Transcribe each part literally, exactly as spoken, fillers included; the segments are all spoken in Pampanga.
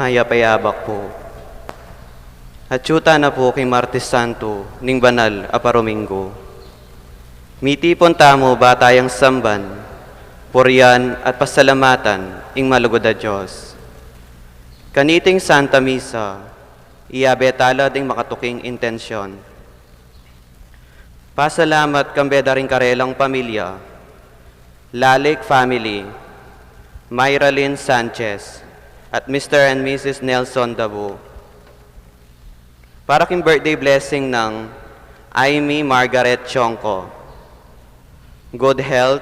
Mayap a abak pu. Atyu tana pu king Martes Santo ning banal a parominggu. Mitipun tamu ba tayang samban, purian at pasalamatan ing malugud a Dios. Kaniting Santa Misa, iyabe tala ding makatuking intensyon. Pasalamat kambe da ring karelang pamilya, Lalic family, Myralyn Sanchez, at Mister and Missus Nelson Dabu. Para king birthday blessing nang Aimee Margaret Chongco. Good health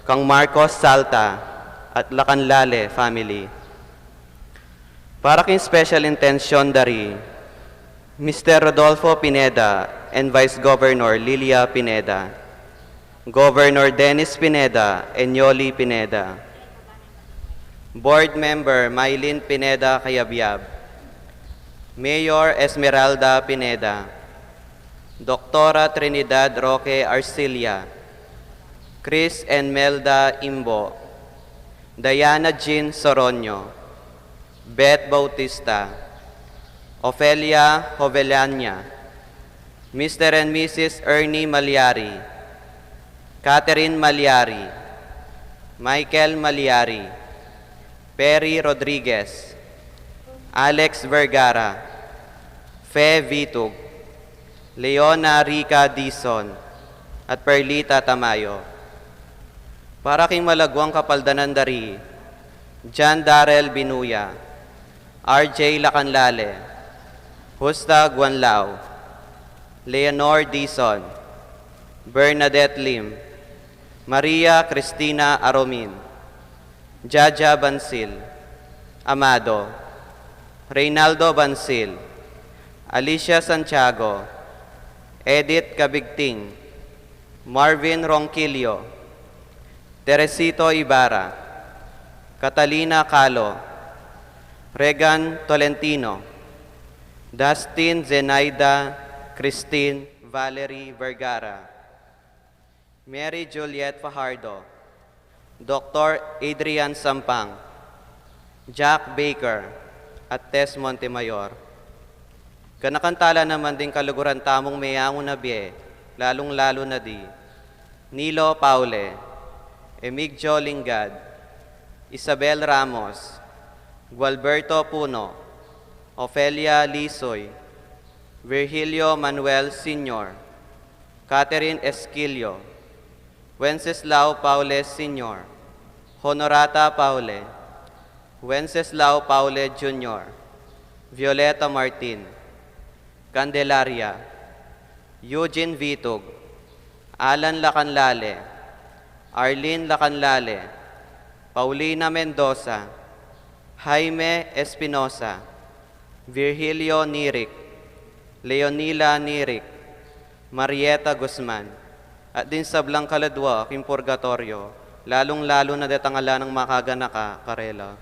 kang Marcos Salta at Lacanlale family. Para king special intention da ri Mister Rodolfo Pineda and Vice Governor Lilia Pineda, Governor Dennis Pineda and Yoli Pineda, Board Member Mylene Pineda Cayabyab, Mayor Esmeralda Pineda, Doktora Trinidad Roque Arcilla, Chris and Melda Imbo, Diana Jean Soroño, Beth Bautista, Ofelia Jovelania, Mister and Missus Ernie Maliari, Catherine Maliari, Michael Maliari, Perry Rodriguez, Alex Vergara, Fe Vitug, Leona Rica Dizon, at Perlita Tamayo. Para king malagwang kapaldanan da ri John Darrell Binuya, R J Lacanlale, Justa Guanlao, Leonor Dizon, Bernadette Lim, Maria Cristina Aromin, Jaja Bansil, Amado, Reynaldo Bansil, Alicia Santiago, Edith Cabigting, Marvin Ronquillo, Teresito Ibarra, Catalina Calo, Regan Tolentino, Dustin Zenaida Christine Valerie Vergara, Mary Juliet Fajardo, Doktor Adrian Sampang, Jack Baker, at Tess Montemayor. Ganakan tala naman ding kaluguran tamung meyangu na bie, lalung-lalu na di Nilo Paule, Emigdio Lingad, Isabel Ramos, Gualberto Puno, Ofelia Lisoy, Virgilio Manuel Senior, Catherine Esquilio, Wenceslao Paule Senior, Honorata Paule, Wenceslao Paule Junior, Violeta Martin, Candelaria, Eugene Vitug, Alan Lacanlale, Arlene Lacanlale, Paulina Mendoza, Jaime Espinosa, Virgilio Niric, Leonila Niric, Marieta Guzman, at ding sablang kaladua king purgatoryo, lalung-lalu na detang ala nang makaganaka karela.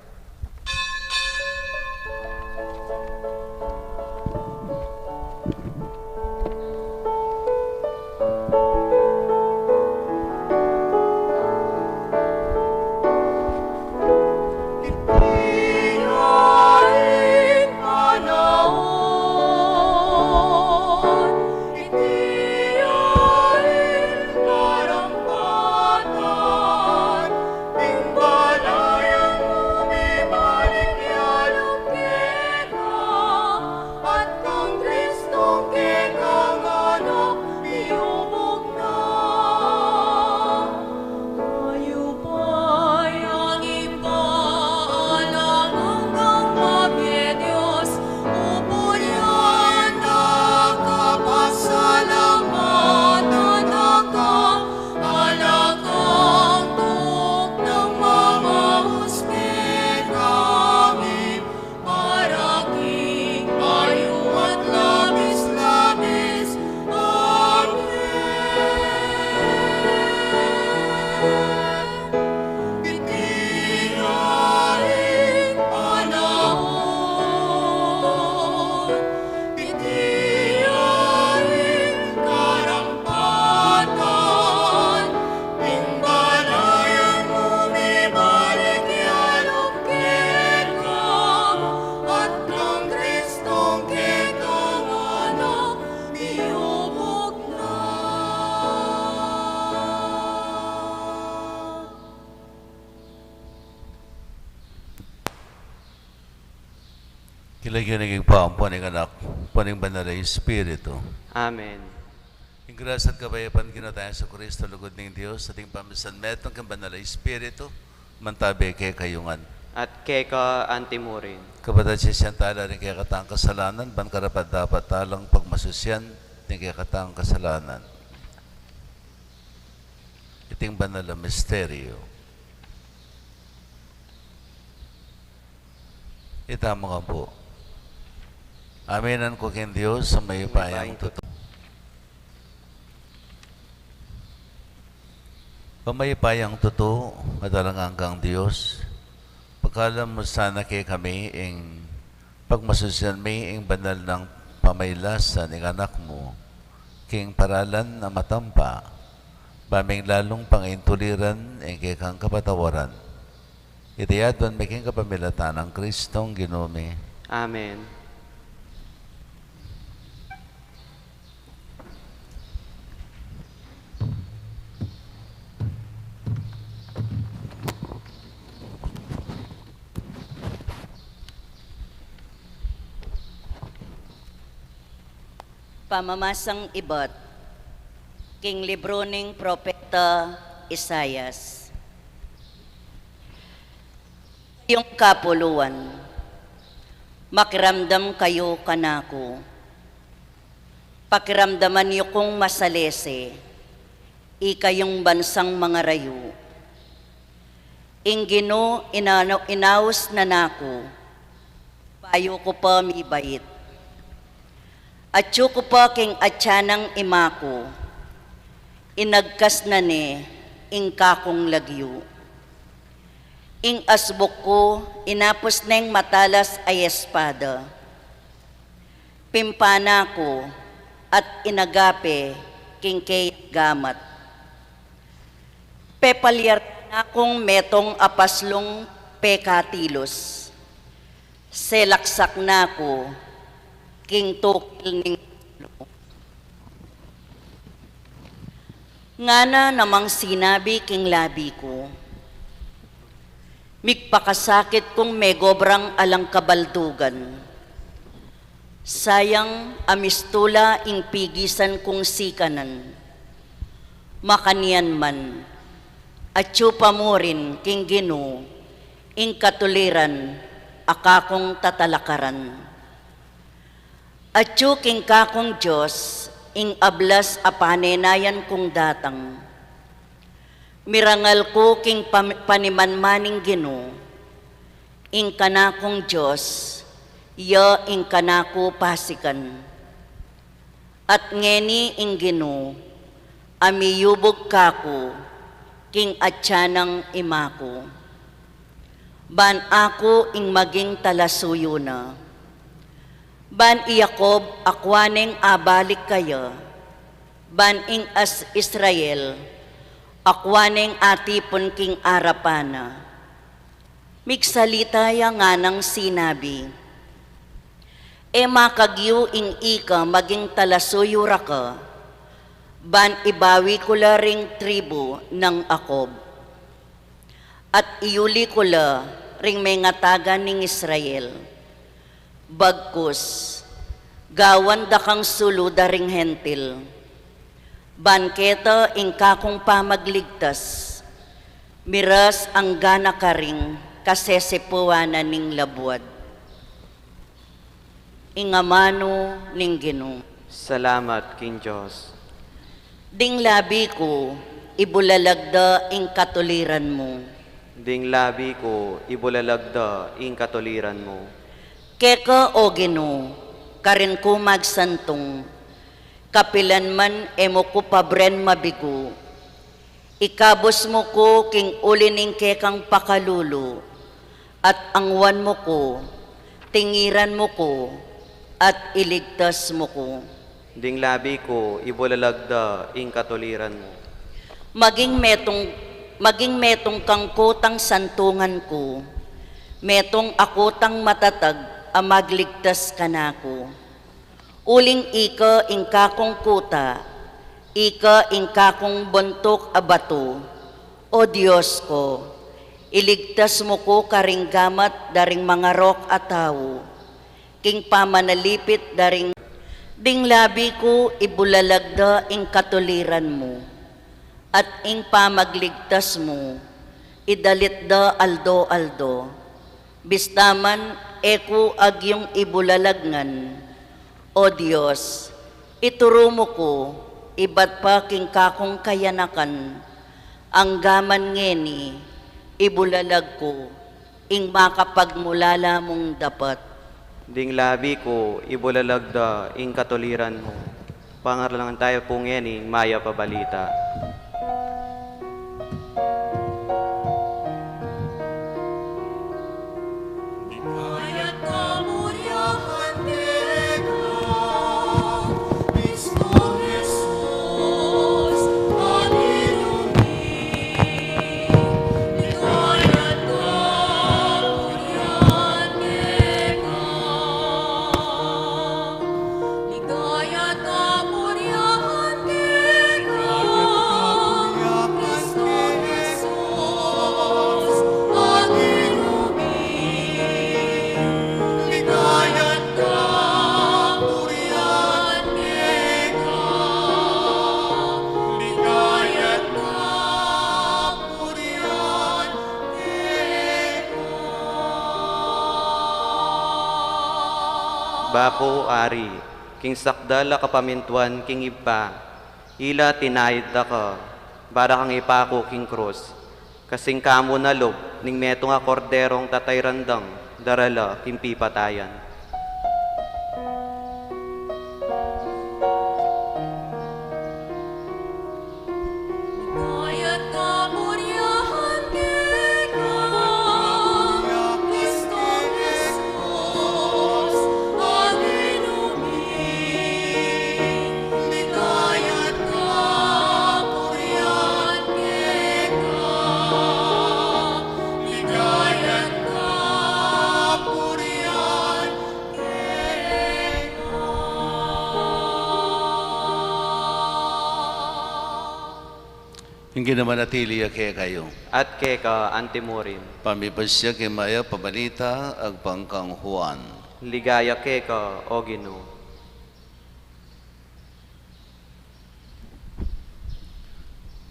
Ing lagyu ning Ibpa, ampo ning Anak, ampo ning Banal a Espiritu. Amen. Ing grasya at kapayapan ning Ginu tang Jesucristo, lugud ning Dios, at ing pamisan metung king Banal a Espiritu, mantabi kekayu ngan. At keka antimurin. Kapatad, sisian tala ring kekatang kasalanan, ban karapat-dapat talang pagmasusyan ring kekatang kasalanan. Iting banal a misteryo. Itamu ngan pu. Aminan ku king Dios a mayupayang tutu. A mayupayang tutu, at alang anggang Dios, pakalam mu sana kekami ing pagmasusyan mi ing banal nang pamailasan ning Anak mu, king paralan a matampa, ba ming lalung pangintuliran ing kekang kapatawaran. Iti aduan mi king kapamilatan nang Kristong Ginu mi. Amen. Pamamasang ibat king libru ning Propeta Isaias. Kayung kapuluan, makiramdam kayu kanaku. Pakiramdaman yu kung masalese, ikayung bansang mangarayu. Ing Ginu inano-, inaus na naku, bayu ku pa mibait. Atyu ku pa king atyan nang ima ku, inagkas na ne ing kakung lagyu. Ing asbuk ku, inapus neng matalas a espada. Pimpana ku at inagape king keyang gamat. Pepalyaran na kung metung a paslung pekatilus. Selaksak na ku king tukil ning Ngana namang sinabi king labi ku, migpakasakit kung megobrang alang kabaldugan. Sayang a mistula ing pigisan kung sikanan. Makanyan man, atyu pa mu rin king Ginu ing katuliran a kakung tatalakaran. Atyu king kakung Dios ing ablas a panenayan kung datang. Mirangal ku king pam-, panimanmaning Ginu, ing kanakung Dios, ya ing kanaku pasikan. At ngeni ing Ginu, a miyubug kaku king atyan nang ima ku. Ban aku ing maging talasuyu na. Ban i Jacob akua neng abalik kaya. Ban ing as Israel akua neng atipun king arapan na. Migsalita ya nganang sinabi, e makagyu ing ika maging talasuyu ra ka, ban ibawi ku la ring tribu nang Jacob. At iyuli ku la ring mengatagan ning Israel. Bagkus, gawan da kang sulu da ring Hentil. Ban keta ing kakung pamagligtas, miras anggana karing kasesipuanan ning labuad. Ing amanu ning Ginu. Salamat king Dios. Ding labi ku, ibulalag da ing katuliran mu. Ding labi ku, ibulalag da ing katuliran mu. Keka, O Ginu, karin ku magsantung, kapilan man e mu ku pabren mabigu. Ikabus mu ku king uli ning kekang pakalulu, at angwan mu ku, tingiran mu ku, at iligtas mu ku. Ding labi ku, ibulalag da ing katuliran mu. Maging metung, maging metung kang kutang santungan ku, metung a kutang matatag a magligtas kanaku. Uling ika ing kakung kuta, ika ing kakung buntuk a batu, O Dios ku, iligtas mu ku karing gamat da ring mangarok a tau. king pamanalipit da ring. Ding labi ku ibulalag da ing katuliran mu, at ing pamagligtas mu idalit da aldo-aldo. Bista man e ku agyung ibulalag ngan, O Dios, ituru mu ku, ibat pa king kakung kayanakan, anggaman ngeni, ibulalag ku ing makapagmulala mung dapat. Ding labi ku ibulalag da ing katuliran mu. Pangalangan tayu pu ngeni ing mayap a balita. Bapu, Ari, king sakdal a kapamintuan king Ibpa, ila tinayid da ka, para kang ipaku king krus. Kasing kamu na lub ning metung a korderong tatayran dang darala king pipatayan. Ing Ginu manatili ya kekayu. At keka antimurin. Pamibasya king mayap a balita agpang kang Juan. Ligaya keka, O Ginu.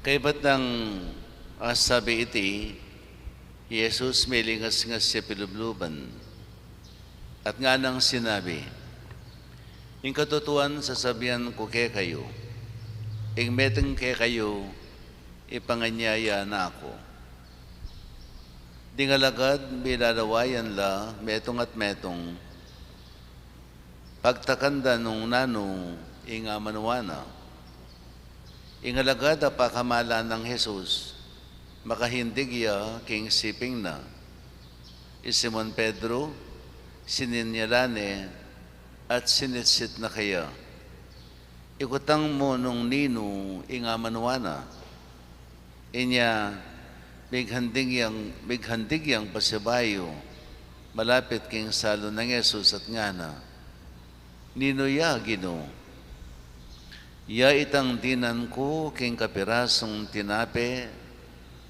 Kaybat nang asabi iti, i Jesus milingasngas ya pilubluban, at nganang sinabi, "Ing katutuan sasabian ku kekayu, ing metung kekayu, ipanganyaya na ku." Ding alagad milalawayan la metung at metung, pagtakan da nung nanu ing amanuan na. Ing alagad a pakamalan nang Jesus, makahindig ya king siping na. I Simon Pedro, sininyalan ne at sinitsit na keya, "Ikutang mu nung ninu ing amanuan na." Inya, mighandig yang, mighandig yang pasibayu malapit king salu nang Jesus at ngana, "Ninu ya, Ginu?" "Ya itang dinan ku king kapirasung tinape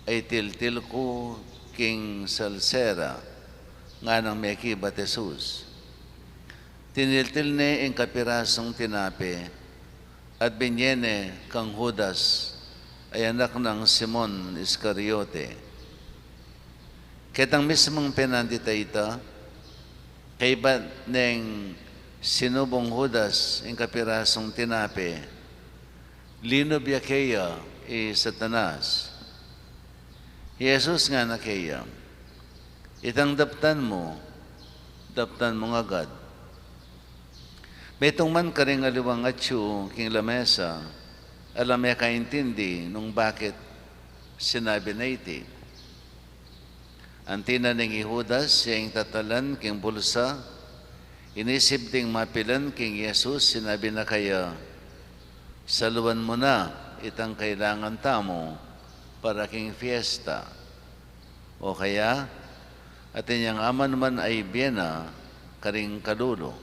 a itiltil ku king salsera," nganang mekibat Jesus. Tiniltil ne ing kapirasung tinape at binye ne kang Judas, a anak nang Simon Iscariote. Ketang mismung penandit a ita, kaybat neng sinubung Judas ing kapirasung tinape, linub ya keya i Satanas. I Jesus ngana keya, "Itang daptan mu, daptan mung agad." Metung man karing aliwang atyu king lamesa, ala mekaintindi nung bakit sinabi na iti. Anti na ning i Judas, ya ing tatalan king bulsa, inisib ding mapilan king Jesus, sinabi na kaya, "Saluan mu na itang kailangan tamu para king fiesta." O kaya, atin yang amanuan a ibie na karing kalulu.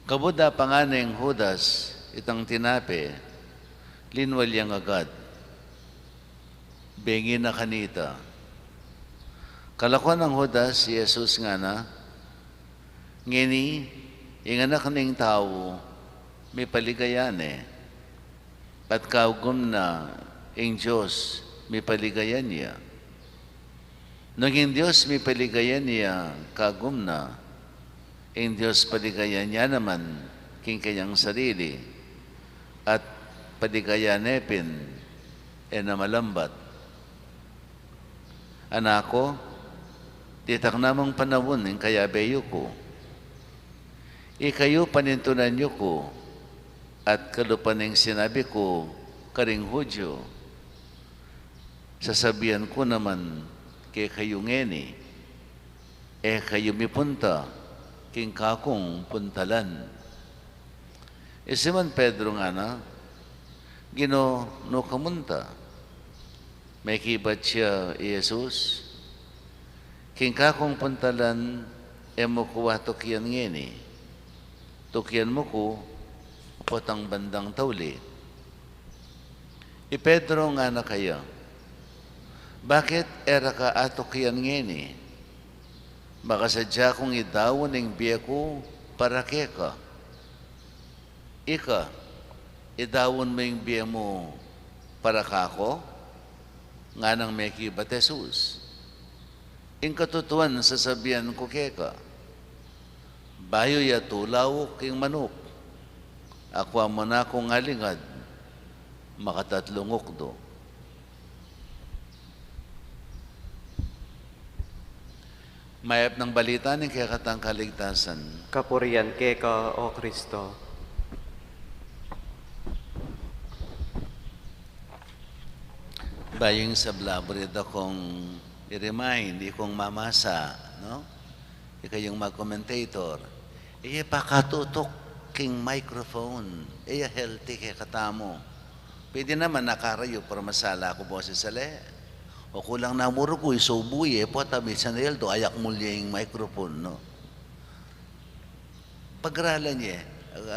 Kabud a pangane neng Judas itang tinape, linwal yang agad, bengi na kanita. Kalakuan nang Judas i Jesus, ngana, Ngeni, ing Anak ning Tau, mipaligaya ne, at kagum na ing Dios, mipaligaya ya. Nung ing Dios mipaligaya ya, kagum na, ing Dios paligaya ya naman king kayang sarili, at paligaya ne pin, e na malambat. Anak ku, ditak namang panaun ing kayabe yu ku. Ikayu panintunan yu ku, at kalupa ning sinabi ku karing Judio, sasabian ku naman kekayu ngeni, e kayu mipunta king kakung puntalan. I Simon Pedro ngana, Ginu, nu ka munta? Mekibat ya i Jesus, King kakung puntalan, e mu ku atukian ngeni. Tukian mu ku potang bandang tauli. I Pedro ngana kaya, Bakit e ra ka atukian ngeni? Makasadya kung idaun ing bie ku para keka. Ika, idaun mu ing bie mu para kaku? Nganang mekibat i Jesus, Ing katutuan sasabian ku keka, bayu ya tulauk ing manuk, akua mu na kung alingad, makatatlung ukdu. Mayap nang balita ning kekatang kaligtasan. Kapurian keka, O Kristo. Bayu ing sabla, buri da kung i-remind, ikung mamasa, no? Ikayung mag-commentator. Iya pakatutuk king microphone. Iya healthy kekatamu. Pwede naman nakarayu para masala ku boses ale. O kulang na mu rugu, isubu ye, pota minsan el do, ayak mu ling microphone, no? Pag-aralan ye.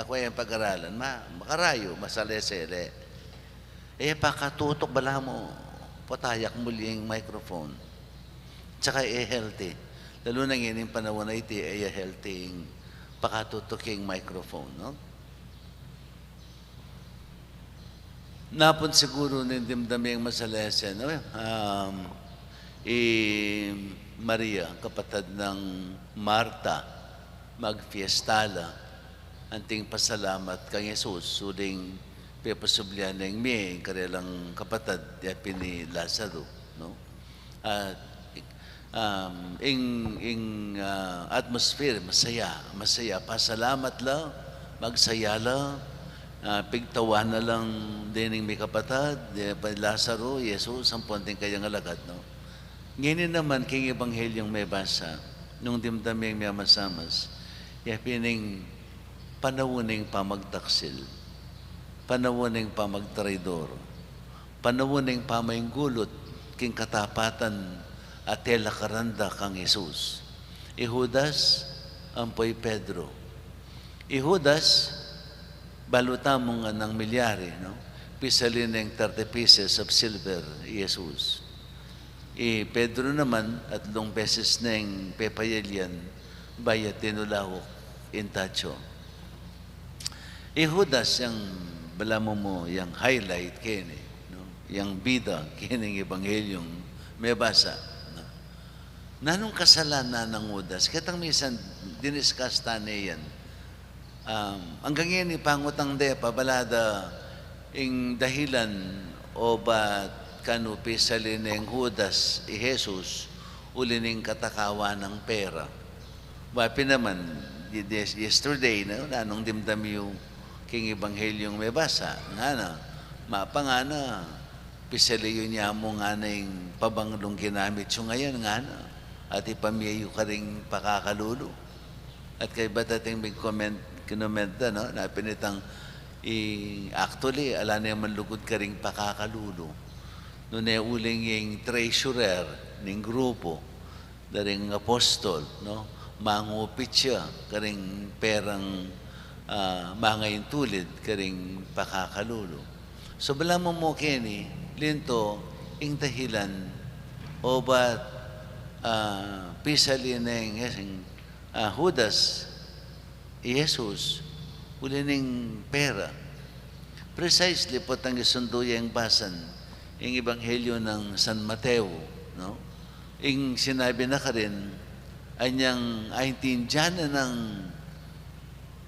Aku yang pag-aralan, ma-, makarayu, masalesele. E, pakatutuk balamu, pota ayak mu ling microphone. Tsaka e healthy. Lalu na ngening panaun a iti, e healthy ing pakatutuk ing microphone, no? Napun siguru ning dimdam yang masalese, no? Um, i Maria, kapatad nang Marta, magfiesta la, anting pasalamat kang Jesus, uling pepasublian neng mie ing karelang kapatad, ya pin i Lazaro, no? At, um, ing, ing, ah, atmosphere, masaya, masaya. Pasalamat la, magsaya la, ah, pigtawan na lang dening mikapatad, de, pa Lazaro, Jesus, ampon ding kayang alagad, no? Ngeni naman, king Ebanghelyung mebasa, nung dimdam yang miamasamas, ya pin ing panaun ning pamagtaksil, panaun ning pamagtraidor, panaun ning pamainggulut king katapatan a telakaran da kang Jesus. I Judas, ampo i Pedro. I Judas, balu tamu ngan nang milyari, no? Pisalin neng thirty pieces of silver i Jesus. I Pedro naman, atlung beses neng pepayalian, bayu tinulauk ing tatsu. I Judas yang balamu mu, yang highlight keni, no? Yang bida keni ning Ebanghelyung mebasa, no? Nanung kasalanan nang Judas? Ketang minsan diniscuss ta ne yan. Um, anggang ngeni pangutang de pa, bala da ing dahilan obat kanu pisalin neng Judas i Jesus uli ning katakawan nang pera. Wa pin naman, y-, yes-, yesterday, no, nanung dimdam yu king Ebanghelyung mebasa, ngana, mapa ngana, pisali yu ne mu ngana ing pabanglung ginamit yu ngeni ngana, at ipamie yu karing pakakalulu. At kaybat ating mig-comment, kinomenta, no, na pin itang i, actually, ala ne man lugud karing pakakalulu. Nune uling ing treasurer ning grupu, da ring apostol, no? Mangupit ya karing perang, ah, mangaintulid karing pakakalulu. So, balamu mu keni, linto, ing dahilan, obat, ah, pisalin neng, eh, sing, ah, Judas, i Jesus, uli ning pera. Precisely, potang isundu ya ing basan, ing Ebanghelyo nang San Mateo, no? Ing sinabi na karin, anyang aintindian na nang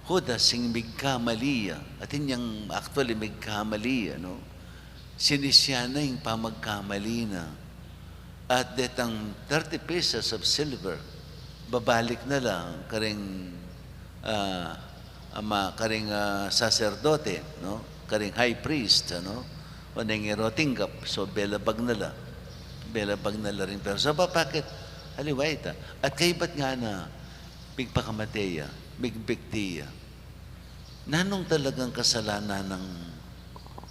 Judas ing migkamali ya, atin yang actually migkamali ya, no? Sinisian na ing pamagkamali na. At detang thirty pieces of silver, babalik na la karing, ah, ama, karing, ah, saserdote, no? Karing high priest, ano? O neng iro tinggap, so belabag na la. Belabag na la ring pera. So, bakit? Aliwa ita. At kaybat ngana, migpakamate ya, migbikti ya. Nanung talagang kasalanan nang,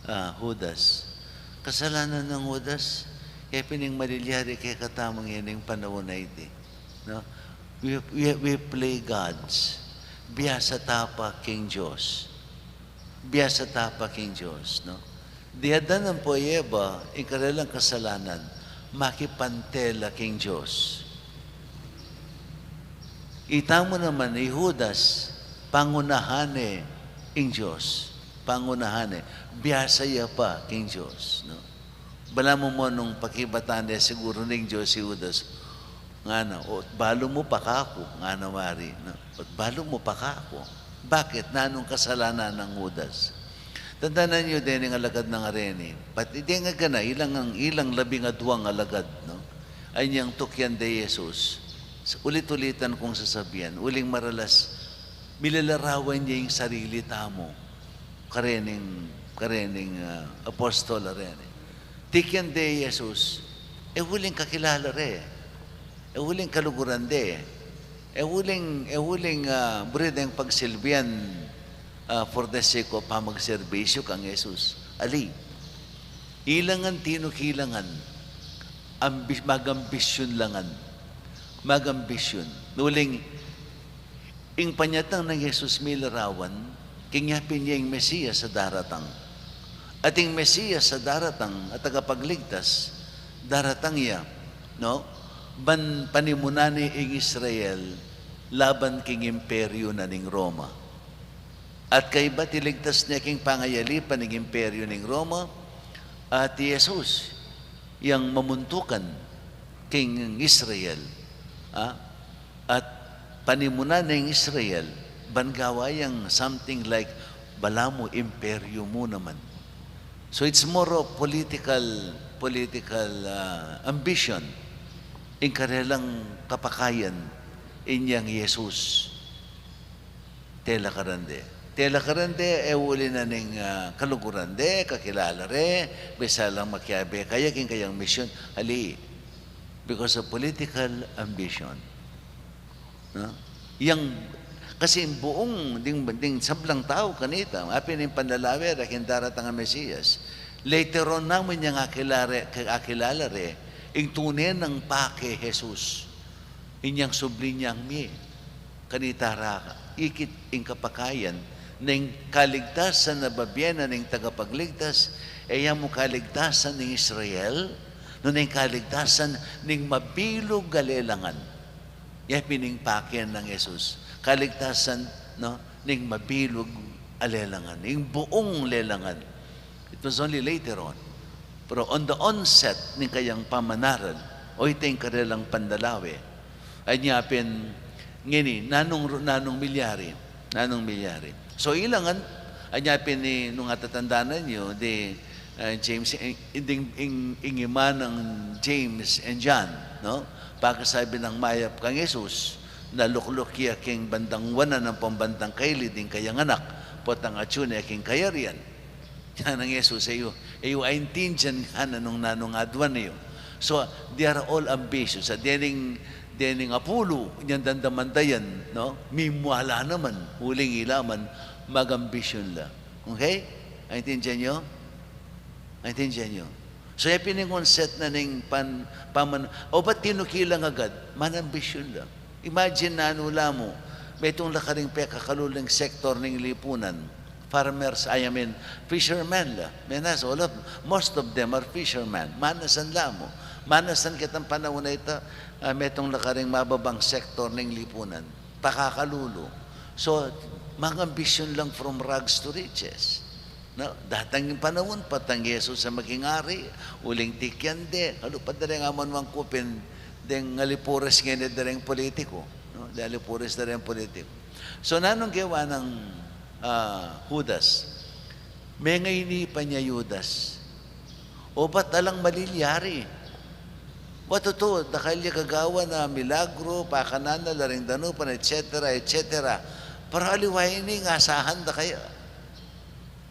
ah, Judas? Kasalanan nang Judas, e pin ing malilyari kekatamu ngening panaun a iti, no? We, we, we play gods. Biasa ta pa king Dios. Biasa ta pa king Dios, no? Di Adan ampo i Eva, ing karelang kasalanan, makipantela king Dios. Itamu naman, i Judas, pangunahan ne ing Dios. Pangunahan ne. Biasa ya pa king Dios, no? Balamu mo nung pakibatan ne siguru ning Dios i Judas, ngana, "O't balu mu pa kaku," ngana wari, no? "O't balu mu pa kaku." Bakit? Nanung kasalanan nang Judas? Tandanan yu, dening alagad nang areni. Pati deng agana, ilang, ilang labing aduang alagad, no? Anyang tukyan de Jesus. Ulit-ulitan kung sasabian, uling maralas, milalarawan ya ing sarili tamu karening, karening, ah, apostol a reni. Tikyan de Jesus, e uling kakilala re, e uling kaluguran de, e uling, e uling, ah, buri deng pagsilbian, ah, for the sake of pamagserbisyu kang Jesus. Ali, ilangan tinuki la ngan, ambi-, magambisyun la ngan, magambisyun. Uling, ing panyatang nang Jesus milarawan, king yapin ya ing Mesias a daratang. At ing Mesias a daratang, a tagapagligtas, daratang ya, no? Ban panimunan ne ing Israel laban king imperyu na ning Roma. At kaybat iligtas ne king pangayalipan ning imperyu ning Roma, at i Jesus yang mamuntukan king Israel. Ah? At panimunan ne ing Israel, ban gawa yang something like, "Balamu imperyu mu naman." So it's more of political, political, ah, ambition. Ing karelang kapakayan, inyang Jesus. Tela karin de. Tela karin de, e uli na ning, ah, kaluguran de, kakilala re, bisa lang makiabe kaya king kayang misyon. Ali, because of political ambition. No? Yang, kasi buung ding, ding sablang tau kanita, apin ing panlalawe ra king daratang a Mesias. Later on namu yang akilare, akilala re, ing tune nang pake Jesus. Inyang subli yang mie. Kanita ra ikit ing kapakayan, ning kaligtasan a bibie na ning tagapagligtas, e ya mu kaligtasan ning Israel, nune ing kaligtasan ning mabilug a lelangan. Ya pin ing pake nang Jesus. Kaligtasan, no, ning mabilug a lelangan. Ing buung lelangan. It was only later on. Pero on the onset ning kayang pamanaral, o ita ing karelang panlalawe. Anya pin, ngeni, nanung, nanung milyari? Nanung milyari? So, ilangan, anya pin ni, nung atatandanan yu, di, eh, James, ing, ing, ing, ing ima nang James and John, no? Pakasabi nang mayap kang Jesus, nalukluk ya king bandang wanan ampong bandang kaili ding kayang anak, potang atyu ne king kayarian. Nganang Jesus, e yu, e yu aintindian ngana nung nanung aduan yu. So, they are all ambitious. At dening, dening apulu, inyang dandamanda yan, no? Mimwala naman, uling ila man, magambisyun la. Okay? Aintindian yu? Aintindian yu? So, e pin ing onset na ning pan-, paman-, o ba't tinuki lang agad? Manambisyun la. Imagine nanu la mu, metung la karing pekakaluling sektor ning lipunan. Farmers, I mean, fishermen la. Menas, all of, most of them are fishermen. Manasan la mu. Manasan kitang panaun a ita, ah, metung la karing mababang sektor ning lipunan. Pakakalulu. So, mga ambisyon lang from rags to riches. No? Datang ing panaun, potang Jesus a maging ari, uling tikyan de, kalupa da ring amanung kupin, deng alipures ngeni da ring politiku. No? Deng alipures da ring politiku. So, nanung gewa nang, ah, Judas? Mengainipan ya i Judas. O ba't alang malilyari? Wa tutu, dakal ya gagawan a milagru, pakanan na la ring danupan, et cetera, et cetera. Pero aliwa ini ing asahan da kaya.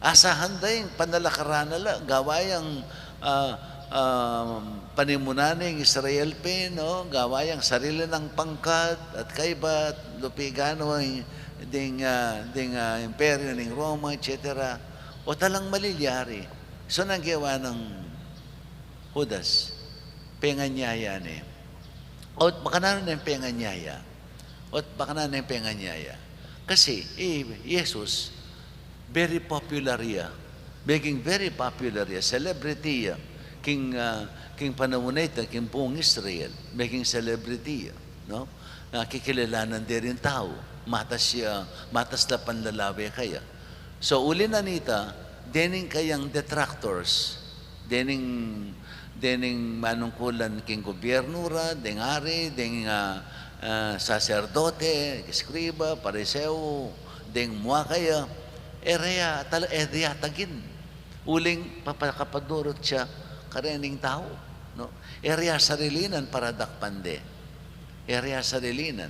Asahan da ing panalakaran na la, gawa yang, ah, ah, panimunan ning Israel pin, no? Gawa yang sarili nang pangkat, at kaybat, lupigan, o ing, ding, ah, ding, ah, imperyo ning Roma, et cetera. O talang malilyari. So, nang gewa nang Judas, penganyaya ne. O, makananu neng penganyaya? O, makananu neng penganyaya? Kasi, i, Jesus, very popular ya. Meging very popular ya. Celebrity ya. King, ah, king panaun a ita, king buung Israel. Meging celebrity ya. No? Na kikilalanan de ring tau. Matas ya, matas la panlalawe kaya. So, uli na nita, dening kayang detractors, dening, dening manungkulan king gobyernu ra, deng ari, deng, ah, ah, saserdote, eskriba, pariseo, deng mua kaya, e re ya, tal-, e re ya tagin. Uling papakapadurut ya karening tau, no? E re ya sarilinan para dakpan de. E re ya sarilinan.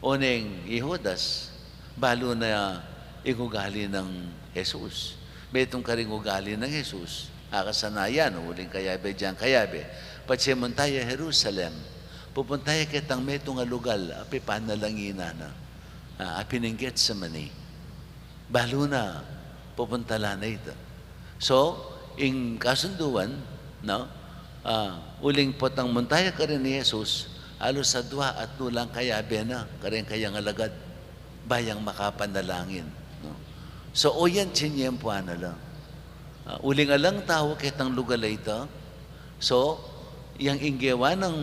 Oneng i Judas, balu na ing ugali nang Jesus. Metung karing ugali nang Jesus. Akasanayan, uling kayabe diang kayabe. Patse munta ya Jerusalem. Pupunta ya ketang metung a lugal, a pepanalanginan na. Ah, a pin ing Getsemani. Balu na, pupunta la na ita. So, ing kasunduan, no? Ah, uling potang munta ya karin i Jesus, alus adua at nulang kayabe na, karing kayang alagad, ba yang makapanalangin, no? So, o yan, tiniempuan na la. Ah, uling alang tau ketang lugal a ita. So, yang ing gewa nang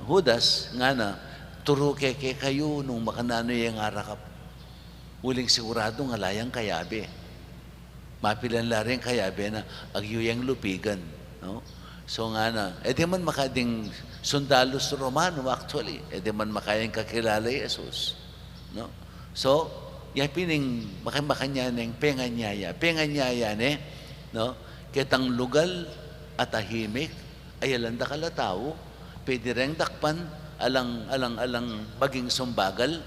Judas, ngana, turu ke kekayu nung makananu ya ing arakap. Uling siguradung ala yang kayabe. Mapilan la ring kayabe na agyu yang lupigan, no? So ngana, e dinan makading sundalus Romanu, actually. E dinan makayang kakilala i Jesus, no? So, ya pin ing maka-, makanyan neng penganyaya. Penganyaya ne, no? Ketang lugal a tahimik, ay alang dakal a tau, pwede reng dakpan, alang, alang, alang maging sumbagal,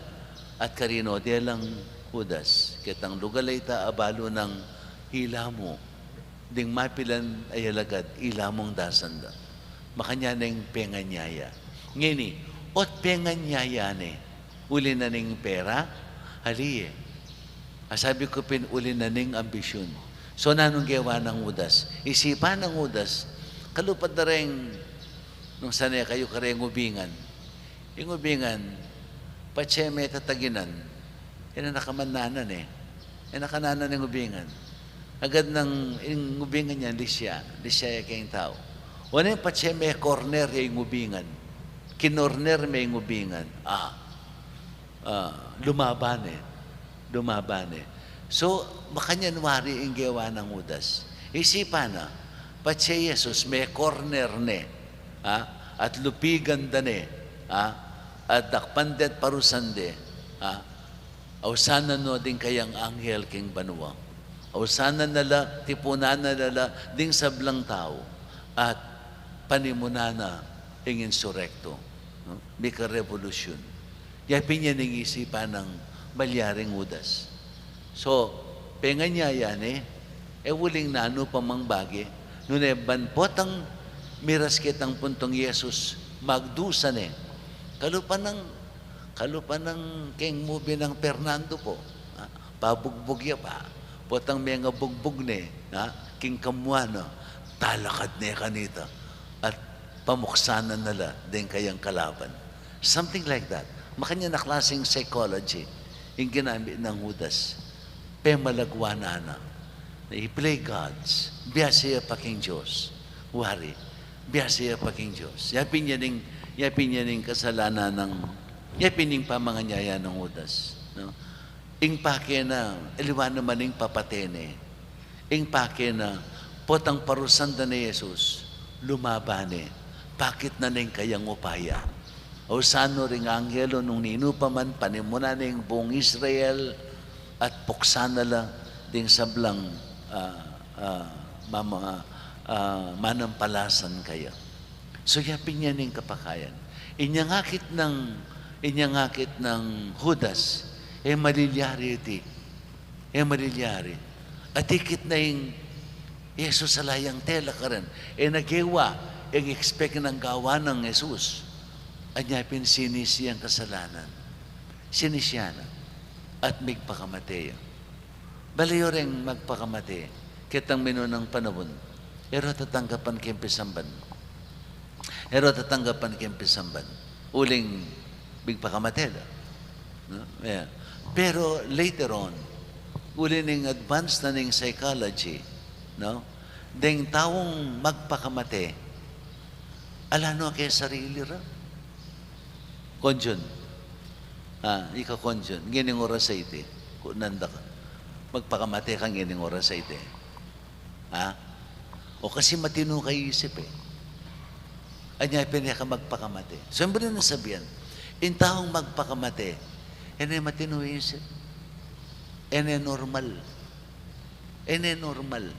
at karino de lang Judas, ketang lugal a ita a balu nang ila mu, ding mapilan a alagad, ila mung dasan da. Makanyan neng penganyaya. Ngeni, ot penganyaya ne, uli na ning pera? Ali e. Asabi ku pin uli na ning ambisyun. So, nanung gewa nang Judas? Isipan nang Judas, kalupa da reng, nung sane kayu kareng ubingan. Ing ubingan, patse me tataginan, e na kananan e. E na kananan ing ubingan. Agad nang ing ubingan yan, lisya, lisya ya keng tau. O neng patse me corner ya ing ubingan. Kinorner me ing ubingan. Ah. Ah, lumaban e. Lumaban e. So, makanyan wari ing gewa nang Judas. Isipan na, patse Jesus, me corner ne, ha? At lupigan da ne, ha? At dakpan de at parusan de, ha? Ausan na no ding kayang anghel king banua. Ausan na la, tipunan na la ding sablang tau. At panimunan na ing insurekto, no? Mika revolusyun. Ya pin yan ing isipan nang malyaring Judas. So, penganyaya ne, e uling nanu pa mang bage, nune ban potang miras ketang puntung Jesus, magdusa ne. Kalupa nang, kalupa nang keng movie nang Fernando po. Ah, pabugbug ya pa. Potang mengabugbug ne, ha? King kamua na, talakad ne kanita. At pamuksanan na la deng kayang kalaban. Something like that. Makanyan a klaseng psychology ing ginamit nang Judas. Pemalagwanan na. He play gods. Biasa ya pa king Dios. Wari. Biasa ya pa king Dios. Ya pin yan ing, ya pin yan ing kasalanan nang, ya pin ing pamanganyaya nang Judas. No? Ing pake na, aliwa naman ing papate ne. Ing pake na, potang parusan da ne Jesus, lumaban ne, pakit na ne ing kayang upaya. Ausan no ring anghel o nung ninu pa man, panimunan ne ing buung Israel, at puksan na la ding sablang, ah, ah, mama-, ah, manampalasan kaya. So, yapin yan ing kapakayan. Inyang akit nang, inyang akit nang Judas, e malilyari iti. E malilyari. At ikit na ing Jesus ala yang tela karin. E na gewa ing expect nang gawan nang Jesus. Anya pin sinisi yang kasalanan. Sinisi ya na. At migpakamate ya. Bale yu ring magpakamate, ketang minunang panaun, e ra tatanggapan king pisamban. E ra tatanggapan king pisamban. Uling migpakamate la. No? Yeah. Pero later on, uli ning advance na ning psychology, no? Deng taung magpakamate, ala no keng sarili ra. Konjun. Ah, ika Konjun, ngening oras a iti, kunanda ka. Magpakamate ka ngening oras a iti. Ha? O kasi matinu ka isip e. Anya pin e ka magpakamate. So, ing buri nang sabian, ing taung magpakamate, e ne matinu isip. E ne normal. E ne normal.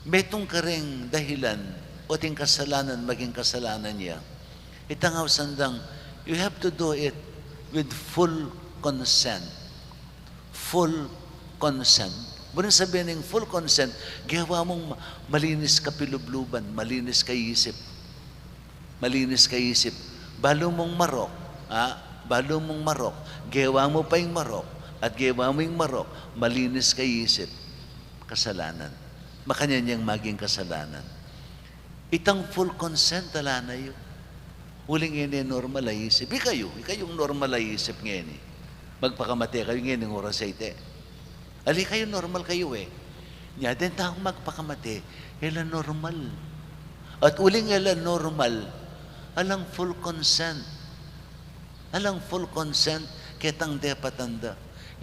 Metung kareng dahilan o ing kasalanan maging kasalanan ya. Itang ausan dang, you have to do it with full consent. Full consent. Buri nang sabian ing full consent, gewa mung ma-, malinis ka pilubluban, malinis ka isip. Malinis ka isip. Balu mung marok, ha? Balu mung marok. Gewa mu pa ing marok, at gewa mu ing marok, malinis ka isip. Kasalanan. Makanyan yang maging kasalanan. Itang full consent, ala na yu. Uling e ne normal a isip. Ikayu, ikayung normal a isip ngeni. Magpakamate kayu ngening oras a iti. Ali kayu, normal kayu e. Nya deng taung magpakamate, e la normal. At uling e la normal, alang full consent. Alang full consent ketang depatan da.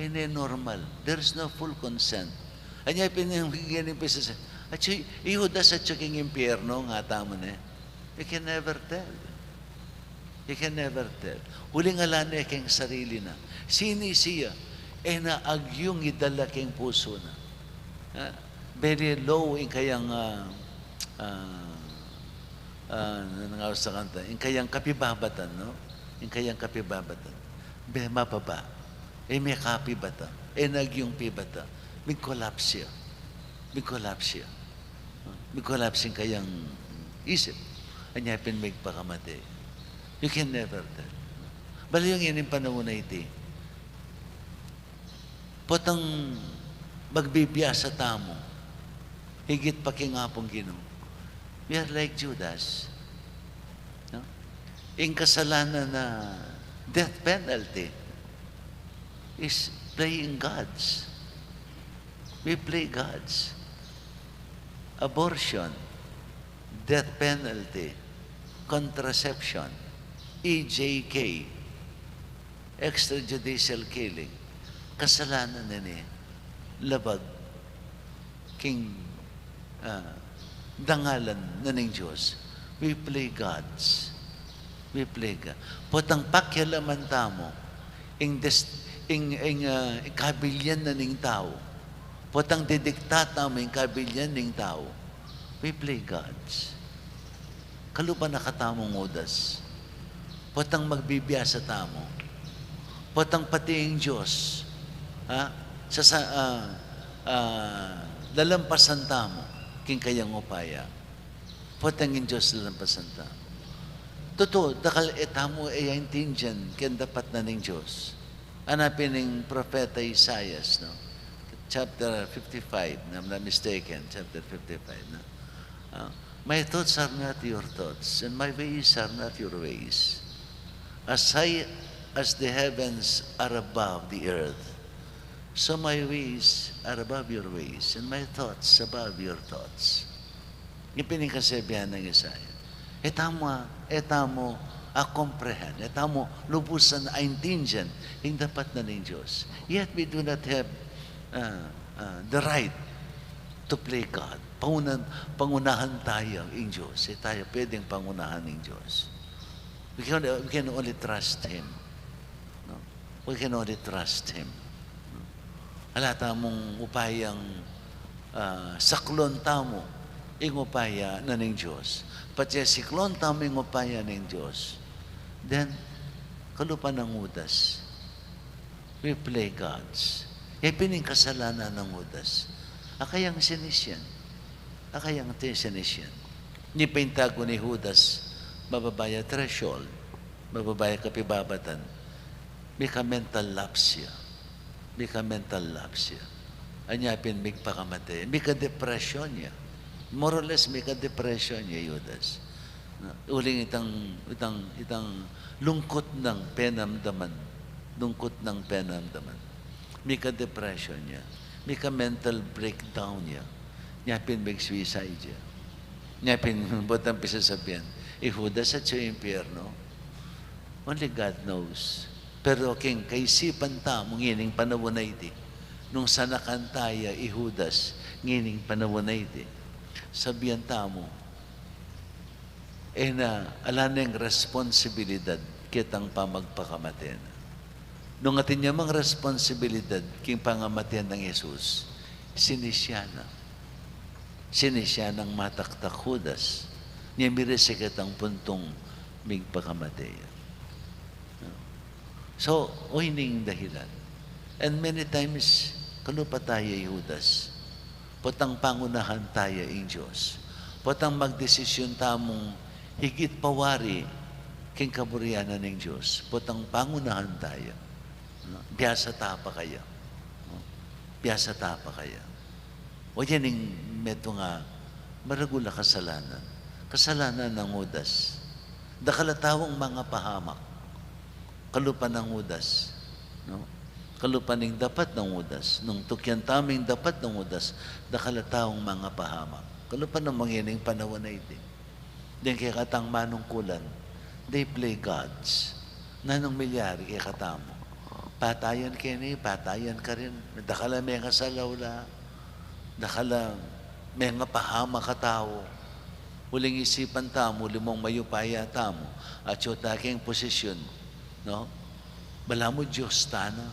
E ne normal. There is no full consent. Anya pin ing, ing, ing, atsu, i Judas atsu king impyerno, ngatamu ne. You can never tell. You can never tell. Uling ala ne keng sarili na. Sinisi ya, e na agyung idala keng pusu na. Ah, very low ing kayang, ah, ah, ah, ano nga sa kanta? Ing kayang kapibabatan, no? Ing kayang kapibabatan. Be, mababa. E me kapibata. E na agyung pibata. Mig-collapse ya. Mig-collapse ya. Mig-collapse ing kayang isip. Anya pin migpakamate. You can never tell. Bale yu ngening panaun a iti, potang magbibiasa tamu, higit pa king Apung Ginu, we are like Judas. No? Ing kasalanan na death penalty is playing gods. We play gods. Abortion, death penalty, contraception, E J K, extrajudicial killing, kasalanan na ini, labag king, ah, dangalan na ning Dios. We play gods. We play God. Potang pakialaman tamu ing des-, ing, ing, ah, ing kabilian na ning tau. Potang didikta tamu ing kabilian ning tau. We play gods. Kalupa na katamung Judas. Potang magbibiasa tamu. Potang pati ing Dios, ha? Sa, sa, ah, ah, lalampasan tamu king kayang upaya. Potang ing Dios lalampasan tamu. Tutu, dakal e tamu e aintindian keng dapat na ning Dios. Anapin ing propeta Isaias, no? Chapter fifty-five, I'm not mistaken, chapter fifty-five, no? Ah, "My thoughts are not your thoughts, and my ways are not your ways. As high as the heavens are above the earth, so my ways are above your ways, and my thoughts above your thoughts." Ipin ing kasabian nang Isaias. E tamu, e tamu a-comprehend, e tamu lubusan aintindian ing dapat na ning Dios. Yet we do not have, uh, uh, the right to play God. Pangunan-, pangunahan taya ing Dios. E taya pwedeng pangunahan ing Dios. We can, we can only trust Him. No? We can only trust Him. Ala tamung upayang, ah, saklun tamu ing upaya na ning Dios. Patse siklun tamu ing upaya ning Dios. Then, kalupa nang Judas, we play gods. Ya pin ing kasalanan nang Judas. Akayang sinisyan. Akayang te sinisyan. Ini pa ing tagu ni Judas, mababa ya threshold, mababa ya kapibabatan. Mika mental lapse ya. Mika mental lapse ya. Anya pin migpakamate. Mika depression ya. More or less, mika depression ya, Judas. Uling itang, itang, itang lungkut nang penamdaman. Lungkut nang penamdaman. Mika depression ya. Mika mental breakdown ya. Nya pin mig-suicide ya. Nya pin, buat nang pisasabian, i Judas atsu impyerno. Only God knows. Pero king kaisipan tamu ngening panaun a iti, nung sanakan taya i Judas ngening panaun a iti, sabian tamu, e na, ala neng responsibilidad ketang pamagpakamate na. Nung atin ya mang responsibilidad king pangamate nang Jesus, sinisyan na. Sinisyan nang mataktak Judas. Nya mirisik itang puntung migpakamate ya. So, o ining dahilan. And many times, kalupa taya i Judas. Potang pangunahan taya ing Dios. Potang magdesisyun tamung higit pa wari king kaburian na ning Dios. Potang pangunahan taya. No? Biasa ta pa kaya. No? Biasa ta pa kaya. O yan ing metung a maragul a kasalanan. Kasalanan nang Judas. Dakal a taung mangapahamak. Kalupa nang Judas. No? Kalupa ning dapat nang Judas. Nung tukyan tamu ing dapat nang Judas, dakal a taung mangapahamak. Kalupa nang mangening panaun a iti. Deng kekatang manungkulan, they play gods. Nanung milyari kekatamu? Patayan keni, patayan karin. Dakal a mengasalaw la. Dakal a mengapahamak a tau. Uling isipan tamu, uling mung mayupaya tamu, atsu ta king posisyun, no? Balamu Dios ta na.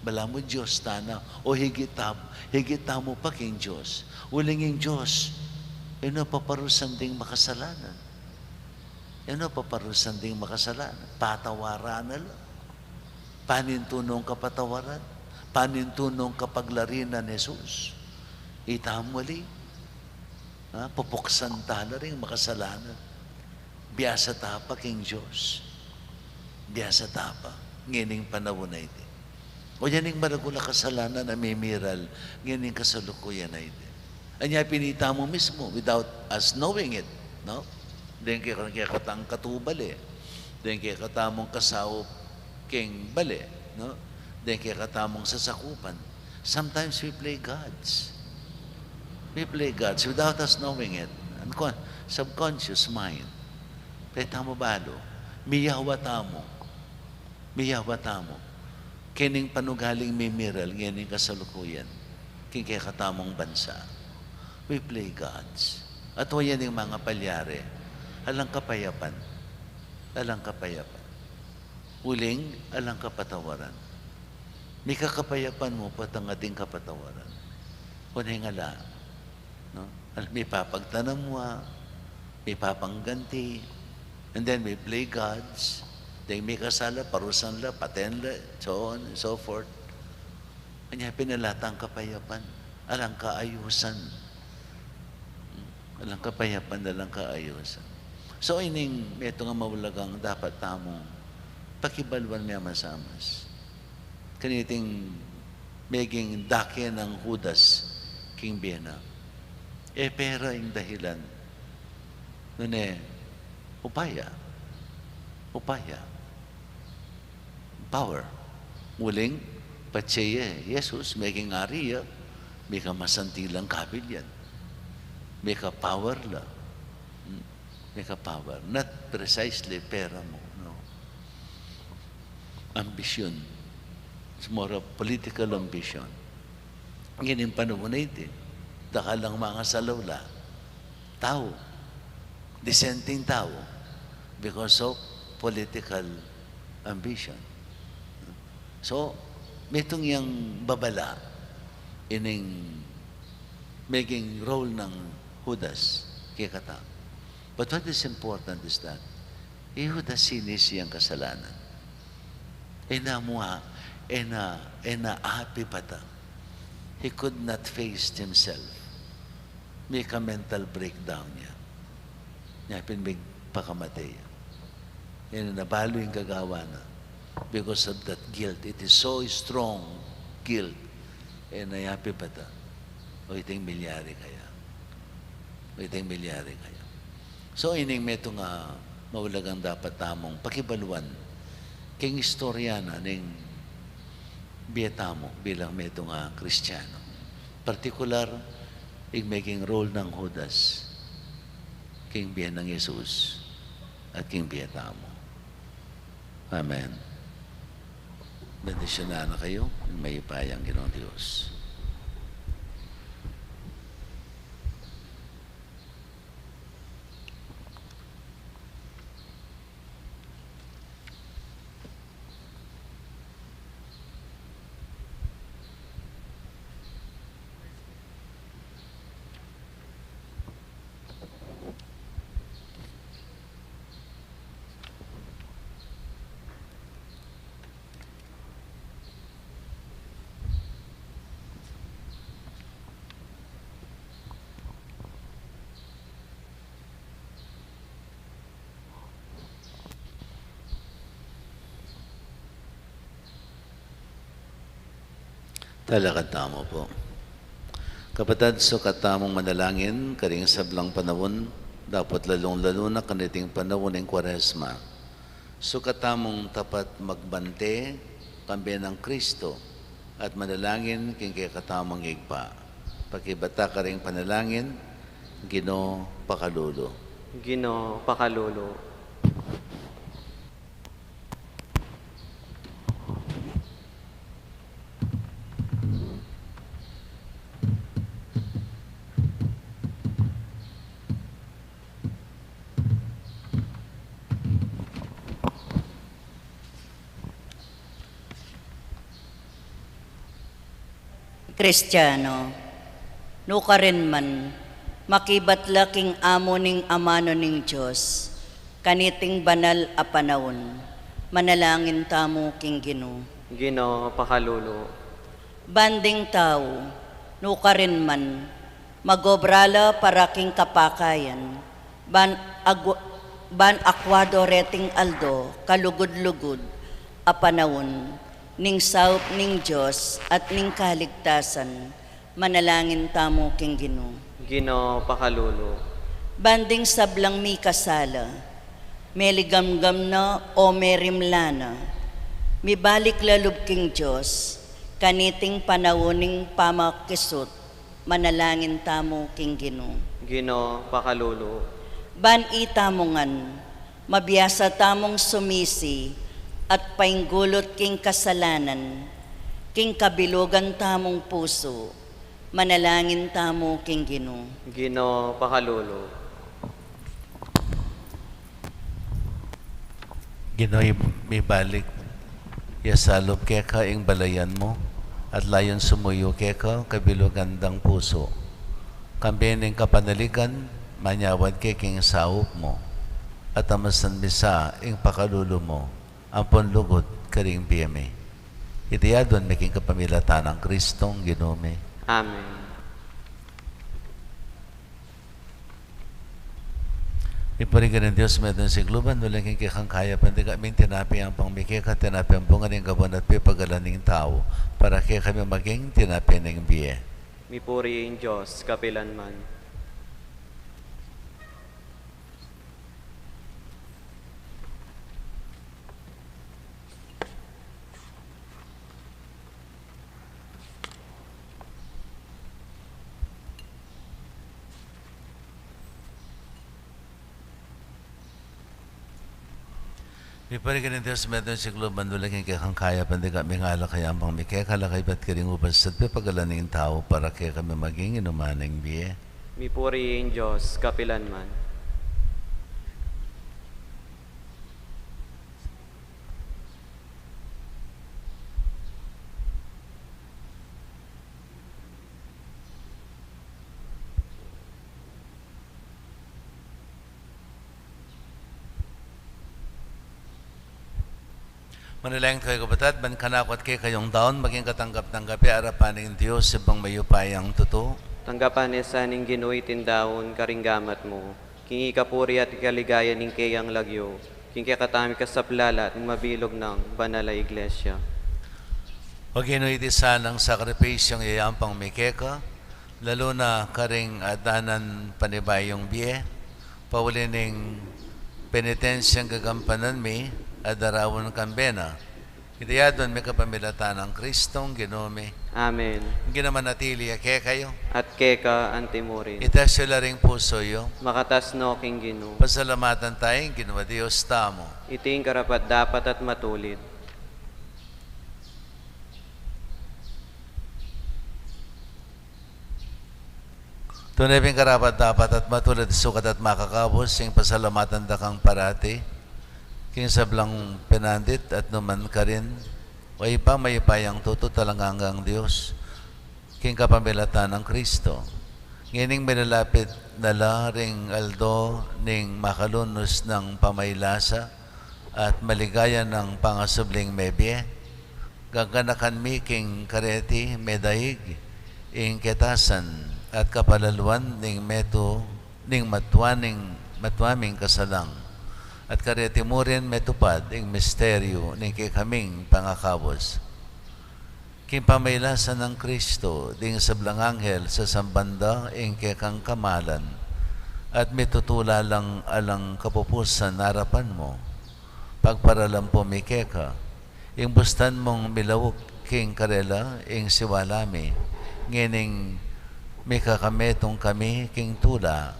Balamu Dios ta na. O higit tam-, higit tamu pa king Dios. Uling ing Dios, e no paparusan ding makasalanan. E no paparusan ding makasalanan. Patawaran na la. Panintu nung kapatawaran? Panintu nung kapaglari nang Jesus? Ita muli. Ha? Pupuksan ta la ring makasalanan. Biasa ta pa king Dios. Biasa ta pa. Ngening panaun a iti. O yan ing maragul a kasalanan a mimiral ngening kasalukuyan a iti. Anya pin itamu mismu, without us knowing it, no? Deng kekatang katubale. Deng kekatamung kasaup king bale, no? Deng kekatamung sasakupan. Sometimes we play gods. We play gods without us knowing it. Uncon-, subconscious mind. Pwede tamu balu. Miyawa tamu. Miyawa tamu. Kening panugaling mimiral ngening kasalukuyan. King kekatamung bansa. We play gods. At o yan ing mangapalyari. Alang kapayapan. Alang kapayapan. Uling alang kapatawaran. Mika kapayapan mu potang ating kapatawaran? Oneng ala. No? Mipapagtanam wa, mipapangganti, and then we play gods. Then mikasala, parusan la, paten la, so on and so forth. Anya pin ala tang kapayapan, alang kaayusan. Alang kapayapan, alang kaayusan. So, ining metung a maulagang dapat tamung pakibaluan memasamas. Kaniting meging dake nang Judas king bie na. E pera ing dahilan. Nune, upaya. Upaya. Power. Uling, patse ya i Jesus, meging ari ya, mika masanting lang kabil yan. Mika power la. Hmm. Mika-power. Not precisely pera mu, no? Ambisyon. It's more of political ambition. Ngening panaun a iti, dakal lang mangasalaula, tau, disenteng tau, because of political ambition. So, metung yang babala ining meging role nang Judas kekatamu. But what is important is that i Judas sinisi yang kasalanan. E na mu a, e na, e na apibata. He could not face himself. Mika-mental breakdown ya. Nya pin migpakamatey ya. E na balu ing gagawan na. Because of that guilt. It is so strong guilt. E na apibata. O iting milyari kaya. O iting milyari kaya. So, ining metung a maulagang dapat tamung pakibaluan king istorya na ning bie tamu bilang metung a Kristiano. Partikular, ing meging role nang Judas king bie nang Jesus at king bie tamu. Amen. Bendisyunan na kayu ning mayupayang Ginoong Dios. Talakad tamu pu. Kapatad, sukat tamung manalangin karing sablang panaun, dapot lalung-lalu na kaniting panaun ning Kuaresma. Sukat tamung tapat magbante kambe nang Kristo at manalangin king kekatamung Ibpa. Pakibata karing panalangin, Ginu, pakalulu. Ginu, pakalulu. Kristiano, nukarin man, makibat la king amu ning amanu ning Dios, kaniting banal a panaun, manalangin tamu king Ginu. Ginu, pakalulu. Ban ding tau, nukarin man, mag-obra la para king kapakayan, ban agu-, ban akwado reting aldo, kalugud-lugud a panaun, ning saup ning Dios at ning kaligtasan, manalangin tamu king Ginu. Ginu, pakalulu. Ban ding sablang mikasala, meligamgam na o merimla na, mibalik la lub king Dios, kaniting panaun ning pamakisut, manalangin tamu king Ginu. Ginu, pakalulu. Ban itamu ngan, mabiasa tamung sumisi at painggulut king kasalanan, king kabilugan tamung pusu, manalangin tamu king Ginu. Ginu, pakalulu. Ginu, i-, mibalik ya salub keka ing balayan mu, at layun sumuyu keka kabilugan dang pusu. Kambe ning kapanaligan, manyawad ke king saup mu, at amasan mi sa ing pakalulu mu, ampon lugud karing bie mi. Iti adwan mi king kapamilatan nang Kristong Ginu mi. Amen. Ipurigan ning Dios, Ama ning sikluban, uling king kekang kayapan, dikta ming tinape ampang mi keka, tinape ampong ning kabud at pepagalan ning tau, para kekami maging tinape ning bie. Mipuri ing Dios kapilan man. Mipuri ka ning Dios, Metung siklu, bandula king kekang kayapan, dika mingala kaya ampang mi keka, lakay bat karing ubas at pepagalan ning tau, para kekami maging inuman ning bie. Mipuri ing Dios kapilan man. Manalangin kayu, kapatad, ban kanaku at kekayu ing daun maging katanggap-tanggap ya king arapan ning Dios, Ibpang mayupayang tutu. Tanggapan na sa ning Ginu iting daun karing gamat mu, king ikapuri at ikaligaya ning keyang lagyu, king kekatamung kasaplalan at ning mabilug nang banal a Iglesia. O Ginu, iti sanang sakripisyung yayampang mi keka, lalu na karing adalan panibayung bie, pauli ning penitensyang gagampanan mi, at daraun kambe na. Iti aduan mi kapamilatan nang Kristong Ginu mi. Amen. Ing Ginu manatili ya kekayu. At keka antimurin. Itas yu la ring pusu yu. Makatas no king Ginu. Pasalamatan taya ing Ginu a Dios tamu. Iti ing karapat-dapat at matulid. Tune pin karapat-dapat at matulid, sukat at makakabus, ing pasalamatan da kang parati, king sablang pinandit at numan karin, O Ibpa, mayupayang tutu at alang anggang Dios, king kapamilatan nang Kristo. Ngening milalapit na la ring aldo ning makalunus nang pamaylasa at maligaya nang pangasubling mebie, gaganakan mi king kareti medaig ing ketasan at kapalaluan ning metu, ning matua, ning matua ming kasalang, at kareti mu rin metupad ing misteryu ning kekaming pangakabus. King pamaylasa nang Kristo, ding sablang anghel sasamban da ing kekang kamalan, at mitutula lang alang kapupusan arapan mu. Pagparalampu mi keka, ing bustan mung milauk king karela ing siwala mi, ngening mikakametung kami king tula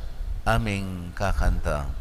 a ming kakanta.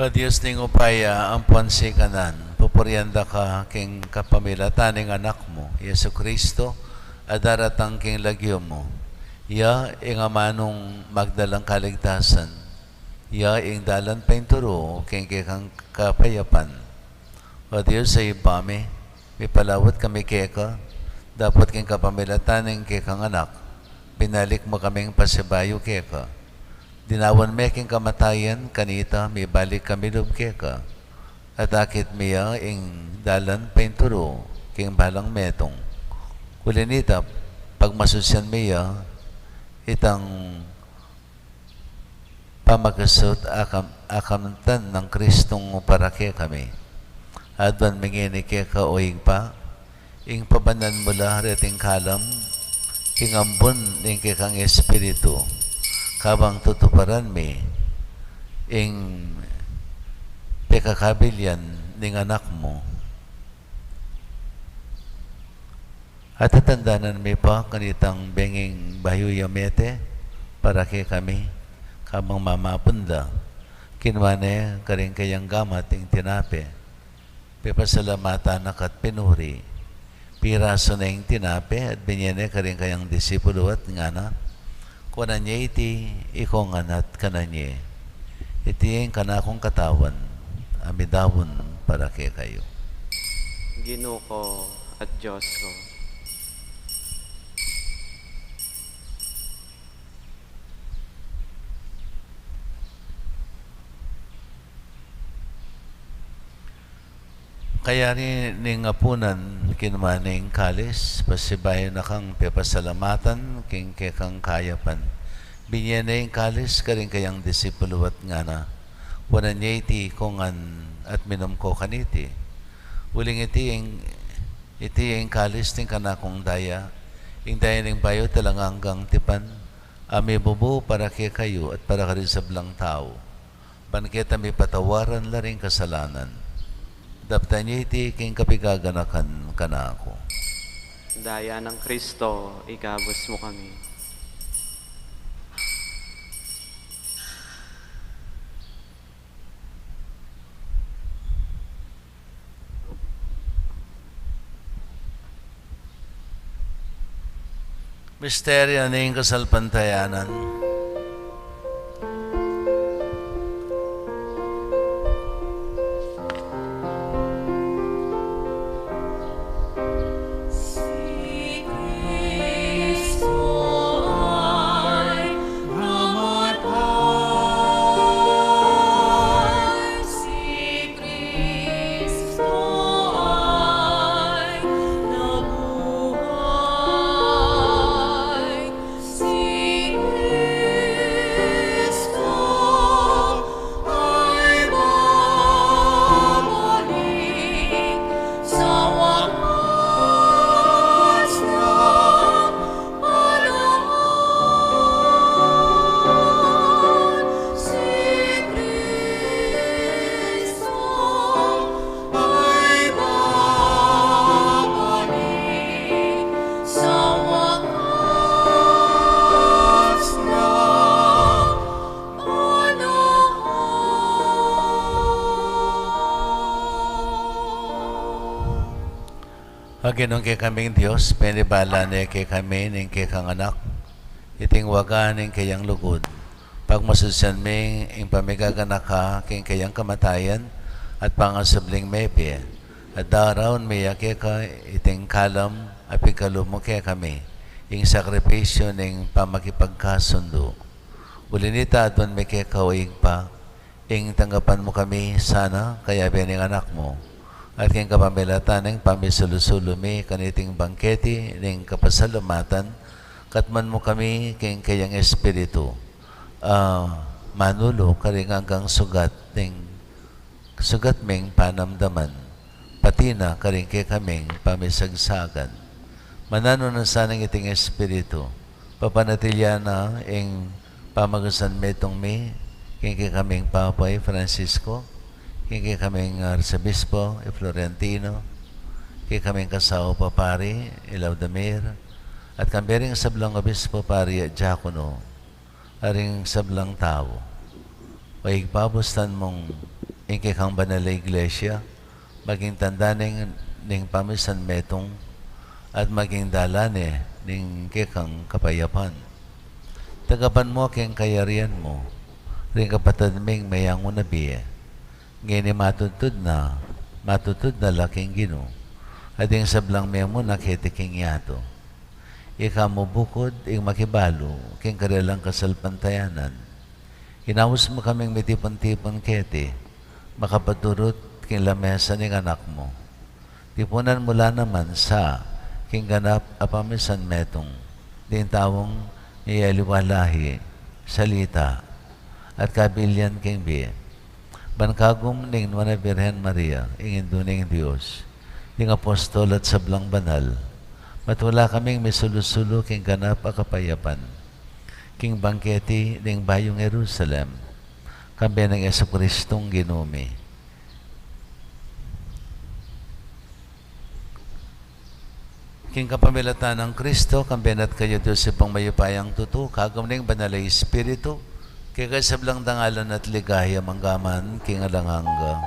O Dios ning upaya ampon sikanan, pupurian da ka king kapamilatan ning Anak mu, Jesucristo, a daratang king lagyu mu. Iya ing amanung magdalang kaligtasan. Iya ing dalan painturu king kekang kapayapan. O Dios a Ibpa mi, mipalawat kami keka, dapot king kapamilatan ning kekang Anak, binalik mu kaming pasibayu keka. Dinaun me king kamatayan, kanita mibalik kami lub keka. At akit mi ya ing dalan painturu king balang metung. Uli nita, pagmasusian mi ya itang pamagasut akam-, akamtan nang Kristong para kekami. Aduan mi ngeni keka, o Ibpa, ing pabanan mu la reting kalam king ambun ning kekang Espiritu, kabang tutuparan mi ing pekakabilian ning Anak mu. At tatandanan mi pa kanitang benging bayu ya mete para kekami, kabang mamapun la, kinua ne karing kayang gamat ing tinape, pepasalamatan na ka at pinuri. Pirasu ne ing tinape at binie ne karing kayang disipulu at ngana: Kuanan ye iti ikongan at kanan ye: Iti ing kanakung katawan, a midaun para kekayu. Ginu ku at Dios ku. Kayari ning apunan, kinua ne ing kalis, pasibayu na kang pepasalamatan king kekang kayapan. Binie ne ing kalis karing kayang disipulu at ngana: Kuanan ye iti ikongan at minum ko kaniti. Uling iti ing, iti ing kalis ning kanakung daya, ing daya ning bayu at alang anggang tipan, a mibubu para kekayu at para karing sablang tau, ban keta mipatawaran la ring kasalanan. Daptan ye iti king kapigaganakan kanaku. Daya nang Kristo, ikabus mu kami. Misteryo ning kasalpantayanan. A Ginung kekaming Dios, penibala ne kekami ning kekang Anak iting waga ning keyang lugud. Pagmasusian mi ing pamigaganaka king keyang kamatayan at pangasubling mebie, at daraun mi ya keka iting kalam a pigkalub mu kekami, ing sakripisyu ning pamakipagkasundu. Uli na nita, aduan mi keka, o Ibpa, ing tanggapan mu kami sana kayabe ning Anak mu, at king kapamilatan ning pamisulu-sulu mi kaniting bangketi ning kapasalamatan, katmuan mu kami king keyang Espiritu, a manulu karing anggang sugat ning, sugat ming panamdaman, pati na karing kekaming pamisagsagan. Mananu na sana iting Espiritu, papanatilian na ing pamagsanmetung mi king kekaming Papa i Francisco, king kekaming Arsobispo i Florentino, kekaming kasawa pa Pari i Laudamir, at kambe ring sablang obispo, pari at diakono, a ring sablang tau. O Ibpa, bustan mung ing kekang banal a Iglesia maging tanda ning, ning pamisanmetung at maging dalan ne ning kekang kapayapan. Tanggapan mu king kayarian mu ring kapatad ming meyangu na bie. Ngeni matudtud na, matudtud na la king Ginu, at ing sablang memuna keti king yatu. Ika mu bukud ing makibalu king karelang kasalpantayanan. Inaus mu kaming mitipun-tipun keti, makapaturut king lamesa ning Anak mu. Tipunan mu la naman sa king ganap a pamisanmetung ding taung miyaliwa lahi, salita, at kabilian king bie. Ban kagum ning Nuan a Birhen Maria, ing Indu ning Dios, ding apostol at sablang banal, matula kaming misulu-sulu king ganap a kapayapan, king bangketi ning Bayung Jerusalem, kambe nang Jesukristong Ginu mi. King kapamilatan nang Kristo, kambe na at kaya, Dios Ibpang mayupayang tutu, kagum ning Banal a Espiritu, keka ing sablang dangalan at ligaya, mangga man king alang angga.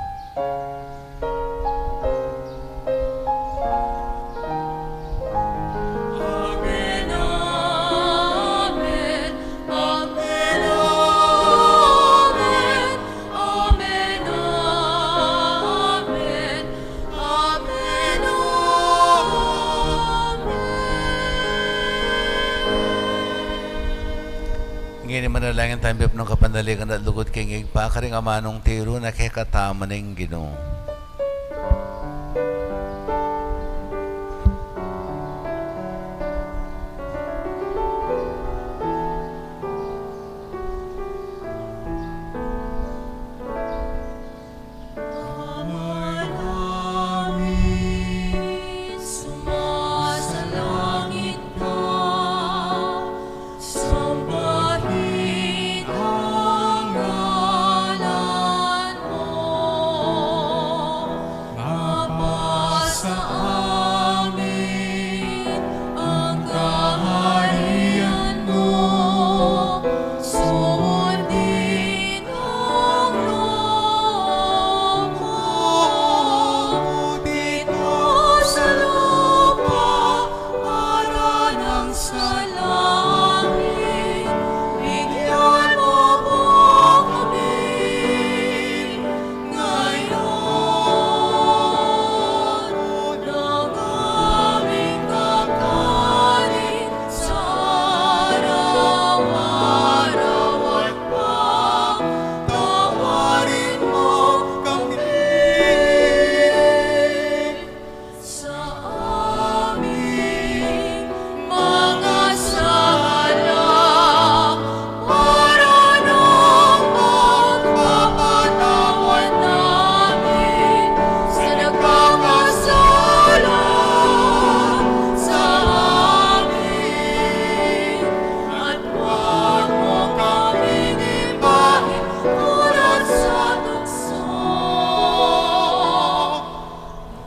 Amen, amen. Ngeni manalangin tamu, mipnung kapanaligan at lugud king Ibpa, karing amanung tiru na kekatamu ning Ginu. Ama namin, sumasalangit ka, sambahin ang ngalan mo, mapasa amin ang kaharian mo, sundin ang loob mo dito sa lupa para nang sa langit. Bigyan mo po kami ngayon ng aming kakanin sa araw-araw at patawarin mo kami sa aming mga sala, para nang magpapatawad namin sa nagkakasala sa amin, at huwag mo kaming ipahimulat sa tukso,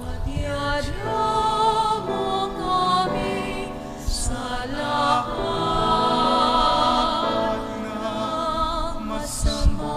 ngunit iadya mo kami sa lahat ng masama.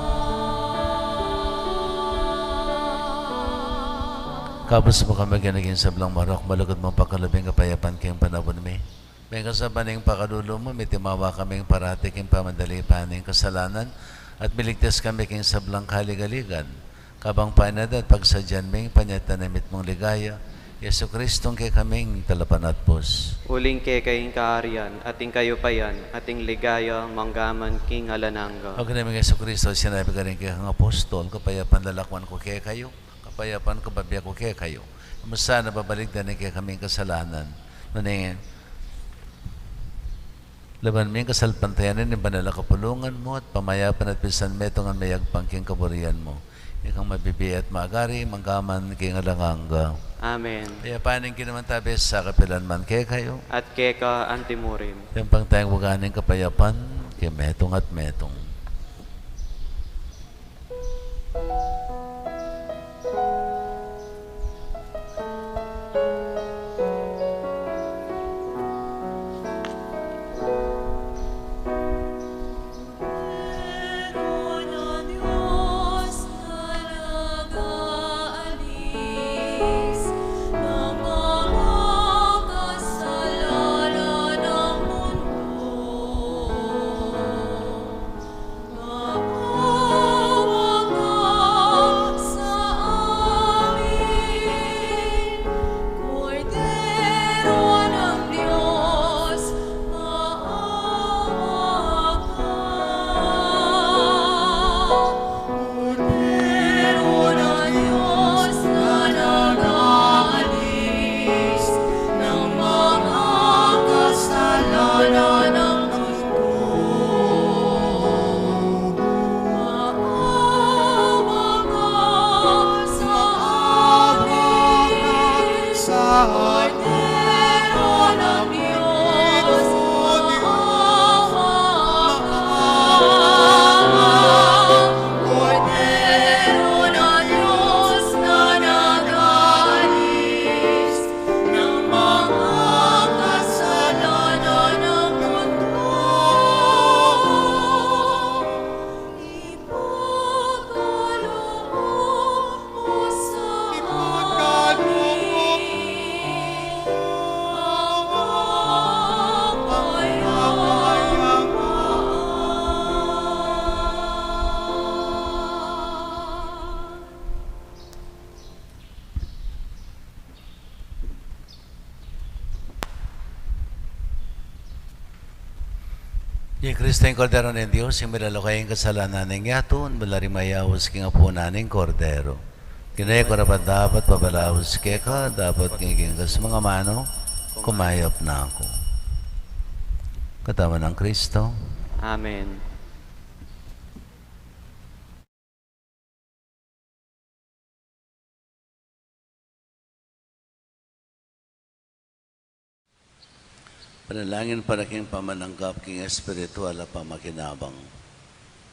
Kabus mo kami, Ginu, king sablang marok, malugud mung pakalubing kapayapan king panaun mi. Mengkasaba ning pakalulu mu, mitimawa kaming parati king pamandalipan ning kasalanan, at miligtas kami king sablang kaligaligan, kabang panyatang at pagsadyan ming panyatang na mitmung ligaya, Jesucristo, ing kekaming talapanatpus. Uling keka ing kaharian, at ing kayupayan, at ing ligaya, mangga man king alang angga. O Ginu ming Jesucristo, sinabi mu karing kekang apostol, kapayapan lalakwan ku kekayu, kapayapan ku bibie ku kekayu. E mu sana babalikdan ing kekaming kasalanan, nune lawan mu ing kasalpantayanan ning banal a kapulungan mu, at pamayapan at pisan metung ngan mayagpang king kaburian mu, ikang mabibie at magari, mangga man king alang angga. Amen. Kapayapan ning Ginu manatili sa kapilan man kekayu. At keka antimurin. Ing pangtangwagan ning kapayapan, king metung at metung. I Kristo ing Kordero ning Dios, ing milalako king kasalanan ning yatu, mula ring mayaus king apunan ning Kordero. Ginu, e ku karapat-dapat pabalaus keka, dapot king ikatas mung amanu, kumayap na ku. Katawan nang Kristo. Amen. Panalangin para king pamananggap king espiritual a pamakinabang.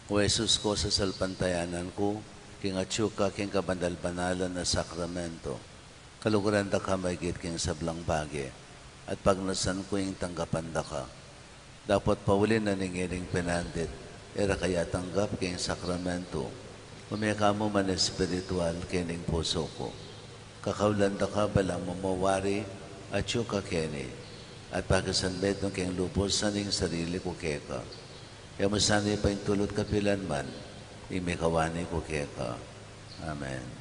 O Jesus ku, sasalpantayanan ku king atyu ka king kabanal-banalan a sakramento. Kaluguran da ka maigit king sablang bage, at pagnasan ku ing tanggapan da ka. Dapot pauli na ning iring penandit, e ra ka ya tanggap king sakramento, ume ka mu man espiritual kening pusu ku. Kakaulan da ka balamu mu wari atyu ka keni, at pakisanmetung keng lubus ing sarili ku keka. E mu sana ipaintulut kapilan man ing mikawani ku keka. Amen.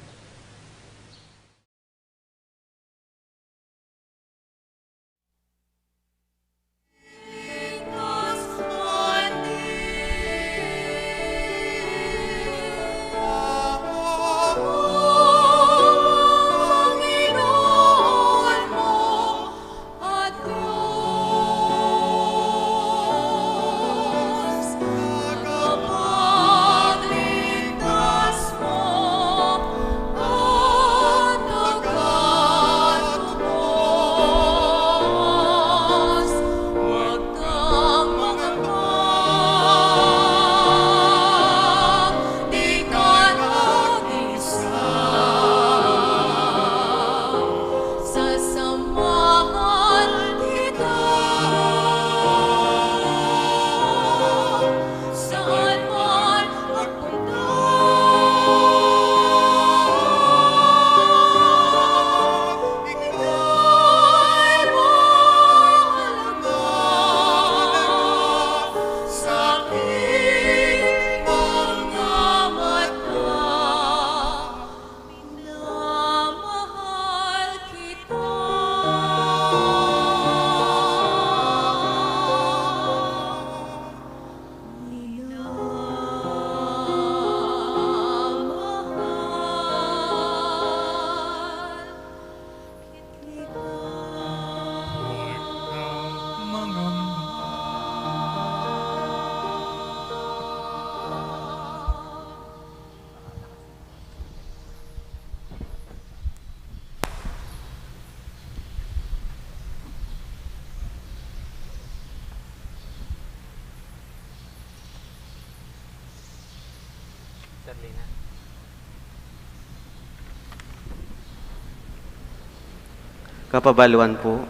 Kapabaluan pu,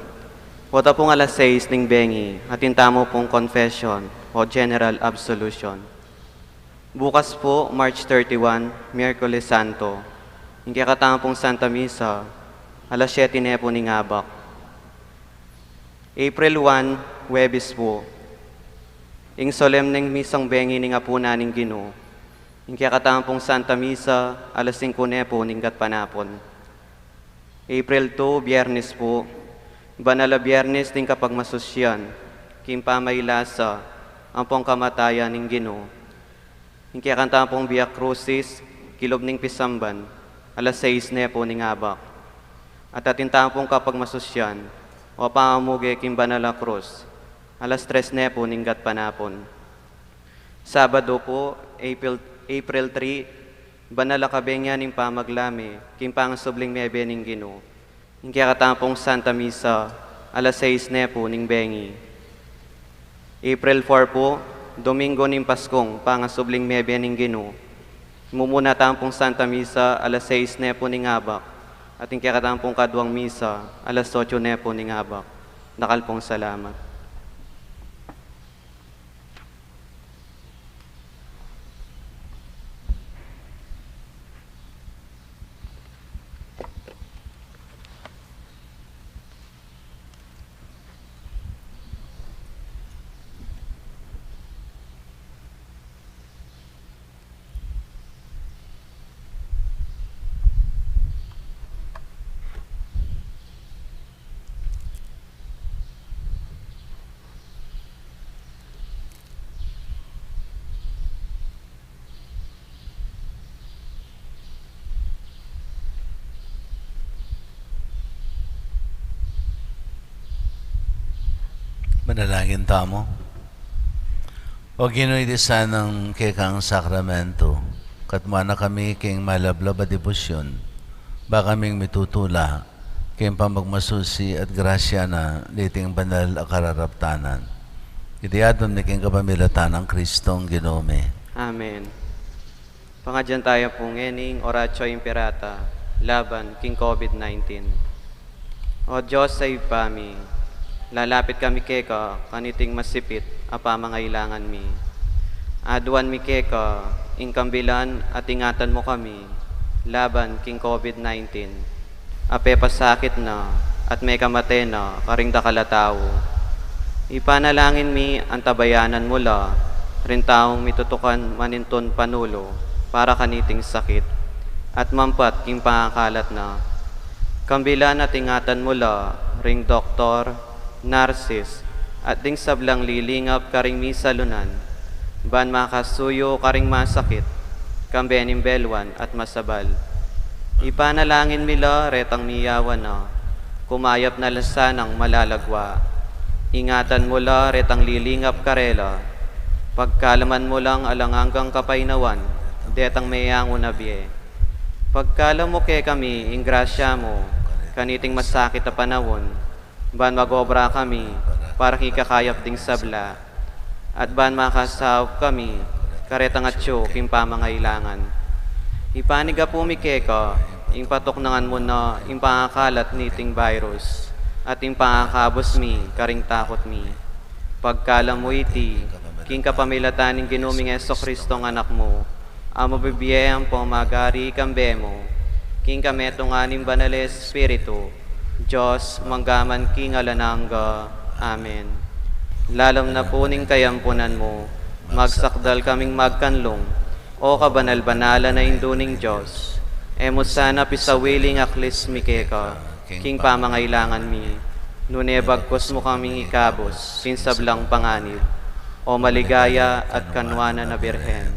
pota pung alas sais ning bengi, atin tamu pung confession o general absolution. Bukas pu, March thirty-one, Miyerkules Santo, ing kekatamung Santa Misa, alas siyete ne pu ning abak. April one, Huwebes pu, ing solemneng misang bengi ning apunan ning Ginu, ing kekatamung Santa Misa, alas singku ne pu ning gatpanapun. April two, Biyernes pu, banal a Biyernes ning kapagmasusyan, king pamailasa ampong kamatayan ning Ginu. Ing kekatamung Via Crucis, kilub ning pisamban, alas sais ne pu ning abak. At atin tamu pung kapagmasusyan, o pamamuge king banal a krus, alas tres ne pu ning gatpanapun. Sabadu pu, April, April three, banal a kabengi ning pamaglame, king pangasubling mebe ning Ginu. Ing kekatamung Santa Misa, alas sais ne pu ning bengi. April four pu, Domingo ning Paskung, pangasubling mebe ning Ginu. Mumuna tamu pung Santa Misa, alas sais ne pu ning abak. At ing kekatamung kaduang Misa, alas otso ne pu ning abak. Dakal pung salamat. Dalangin tamu. O Ginu, iti sanang kekang sakramento, katmuan na kami king malablab a debosyun, ba kaming mitutula king pamagmasusi at grasya na niting banal a kararaptanan. Iti aduan mi king kapamilatan nang Kristong Ginu mi. Amen. Pangadyan tamu pu ngening Oratio Imperata laban king COVID nineteen. O Dios a Ibpa mi, lalapit kami keka kaniting masipit a pamangailangan mi. Aduan mi keka ing kambilan at ingatan mu kami laban king COVID nineteen. A pepasakit na at mekamate na karing dakal a tau. Ipanalangin mi antabayanan mu la ring taung mitutukan manintun panulu para kaniting sakit at mampat king pangakalat na. Kambilan at ingatan mu la ring doktor, narsis, at ding sablang lilingap karing misalunan, ban makasuyu karing masakit, kambe ning belwan at masabal. Ipanalangin mi la retang miyawan na, kumayap na la sanang malalagwa. Ingatan mu la retang lilingap karela, pagkalaman mu lang alang anggang kapaynawan detang meyangu na bie. Pagkalam mu kekami ing grasya mu kaniting masakit a panaun, ban mag-obra kami para king ikakayap ding sabla, at ban makasaup kami karetang atyu king pamangailangan. Ipanyawad mi keka ing patuknangan mu na ing pangakalat niting virus, at ing pangakabus mi karing takut mi. Pagkalam mu iti king kapamilatan ning Ginu ming Jesucristo a Anak mu, a mabibie ampong magari kambe mu, king kametungan ning Banal a Espiritu, Dios, mangga man king alang angga. Amen. Lalam na pu ning kayampunan mu, magsakdal kaming magkanlung, O kabanal-banalan a Indu ning Dios, e mu sana pisawiling aklis mi keka king pamangailangan mi, nune bagkus mu kaming ikabus king sablang panganib, O maligaya at kanuanan a Birhen.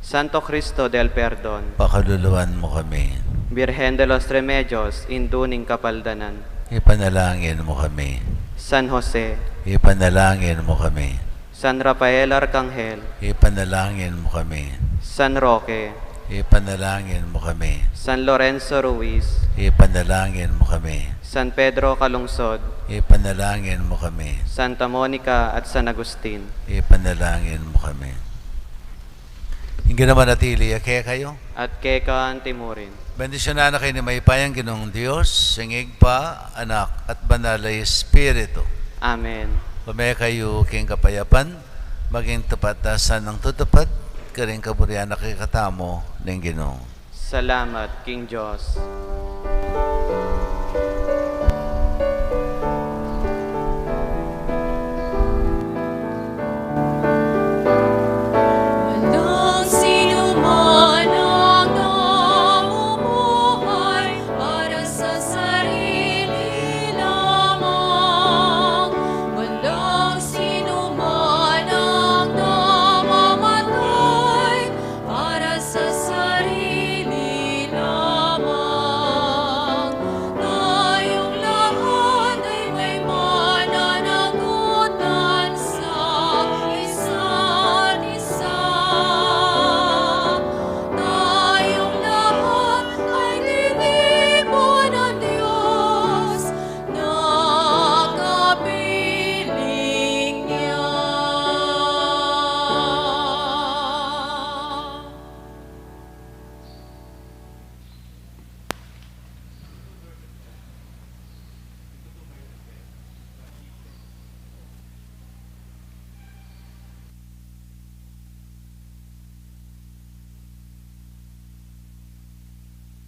Santo Cristo del Perdon, pakaluluan mu kami. Birhen de los Remedios, Indu ning Kapaldanan, ipanalangin mu kami. San Jose, ipanalangin mu kami. San Rafael Arkanghel, ipanalangin mu kami. San Roque, ipanalangin mu kami. San Lorenzo Ruiz, ipanalangin mu kami. San Pedro Calungsod, ipanalangin mu kami. Santa Monica at San Agustin, ipanalangin mu kami. Ing Ginu manatili ya kekayu. At keka antimurin. Bendisyunan na kayu ning mayupayang Ginung Dios, ing Ibpa, Anak, at Banal a Espiritu. Amen. Ume kayu king kapayapan, maging tupat da sanang tutupad karing kaburian na kekatamu ning Ginu. Salamat king Dios.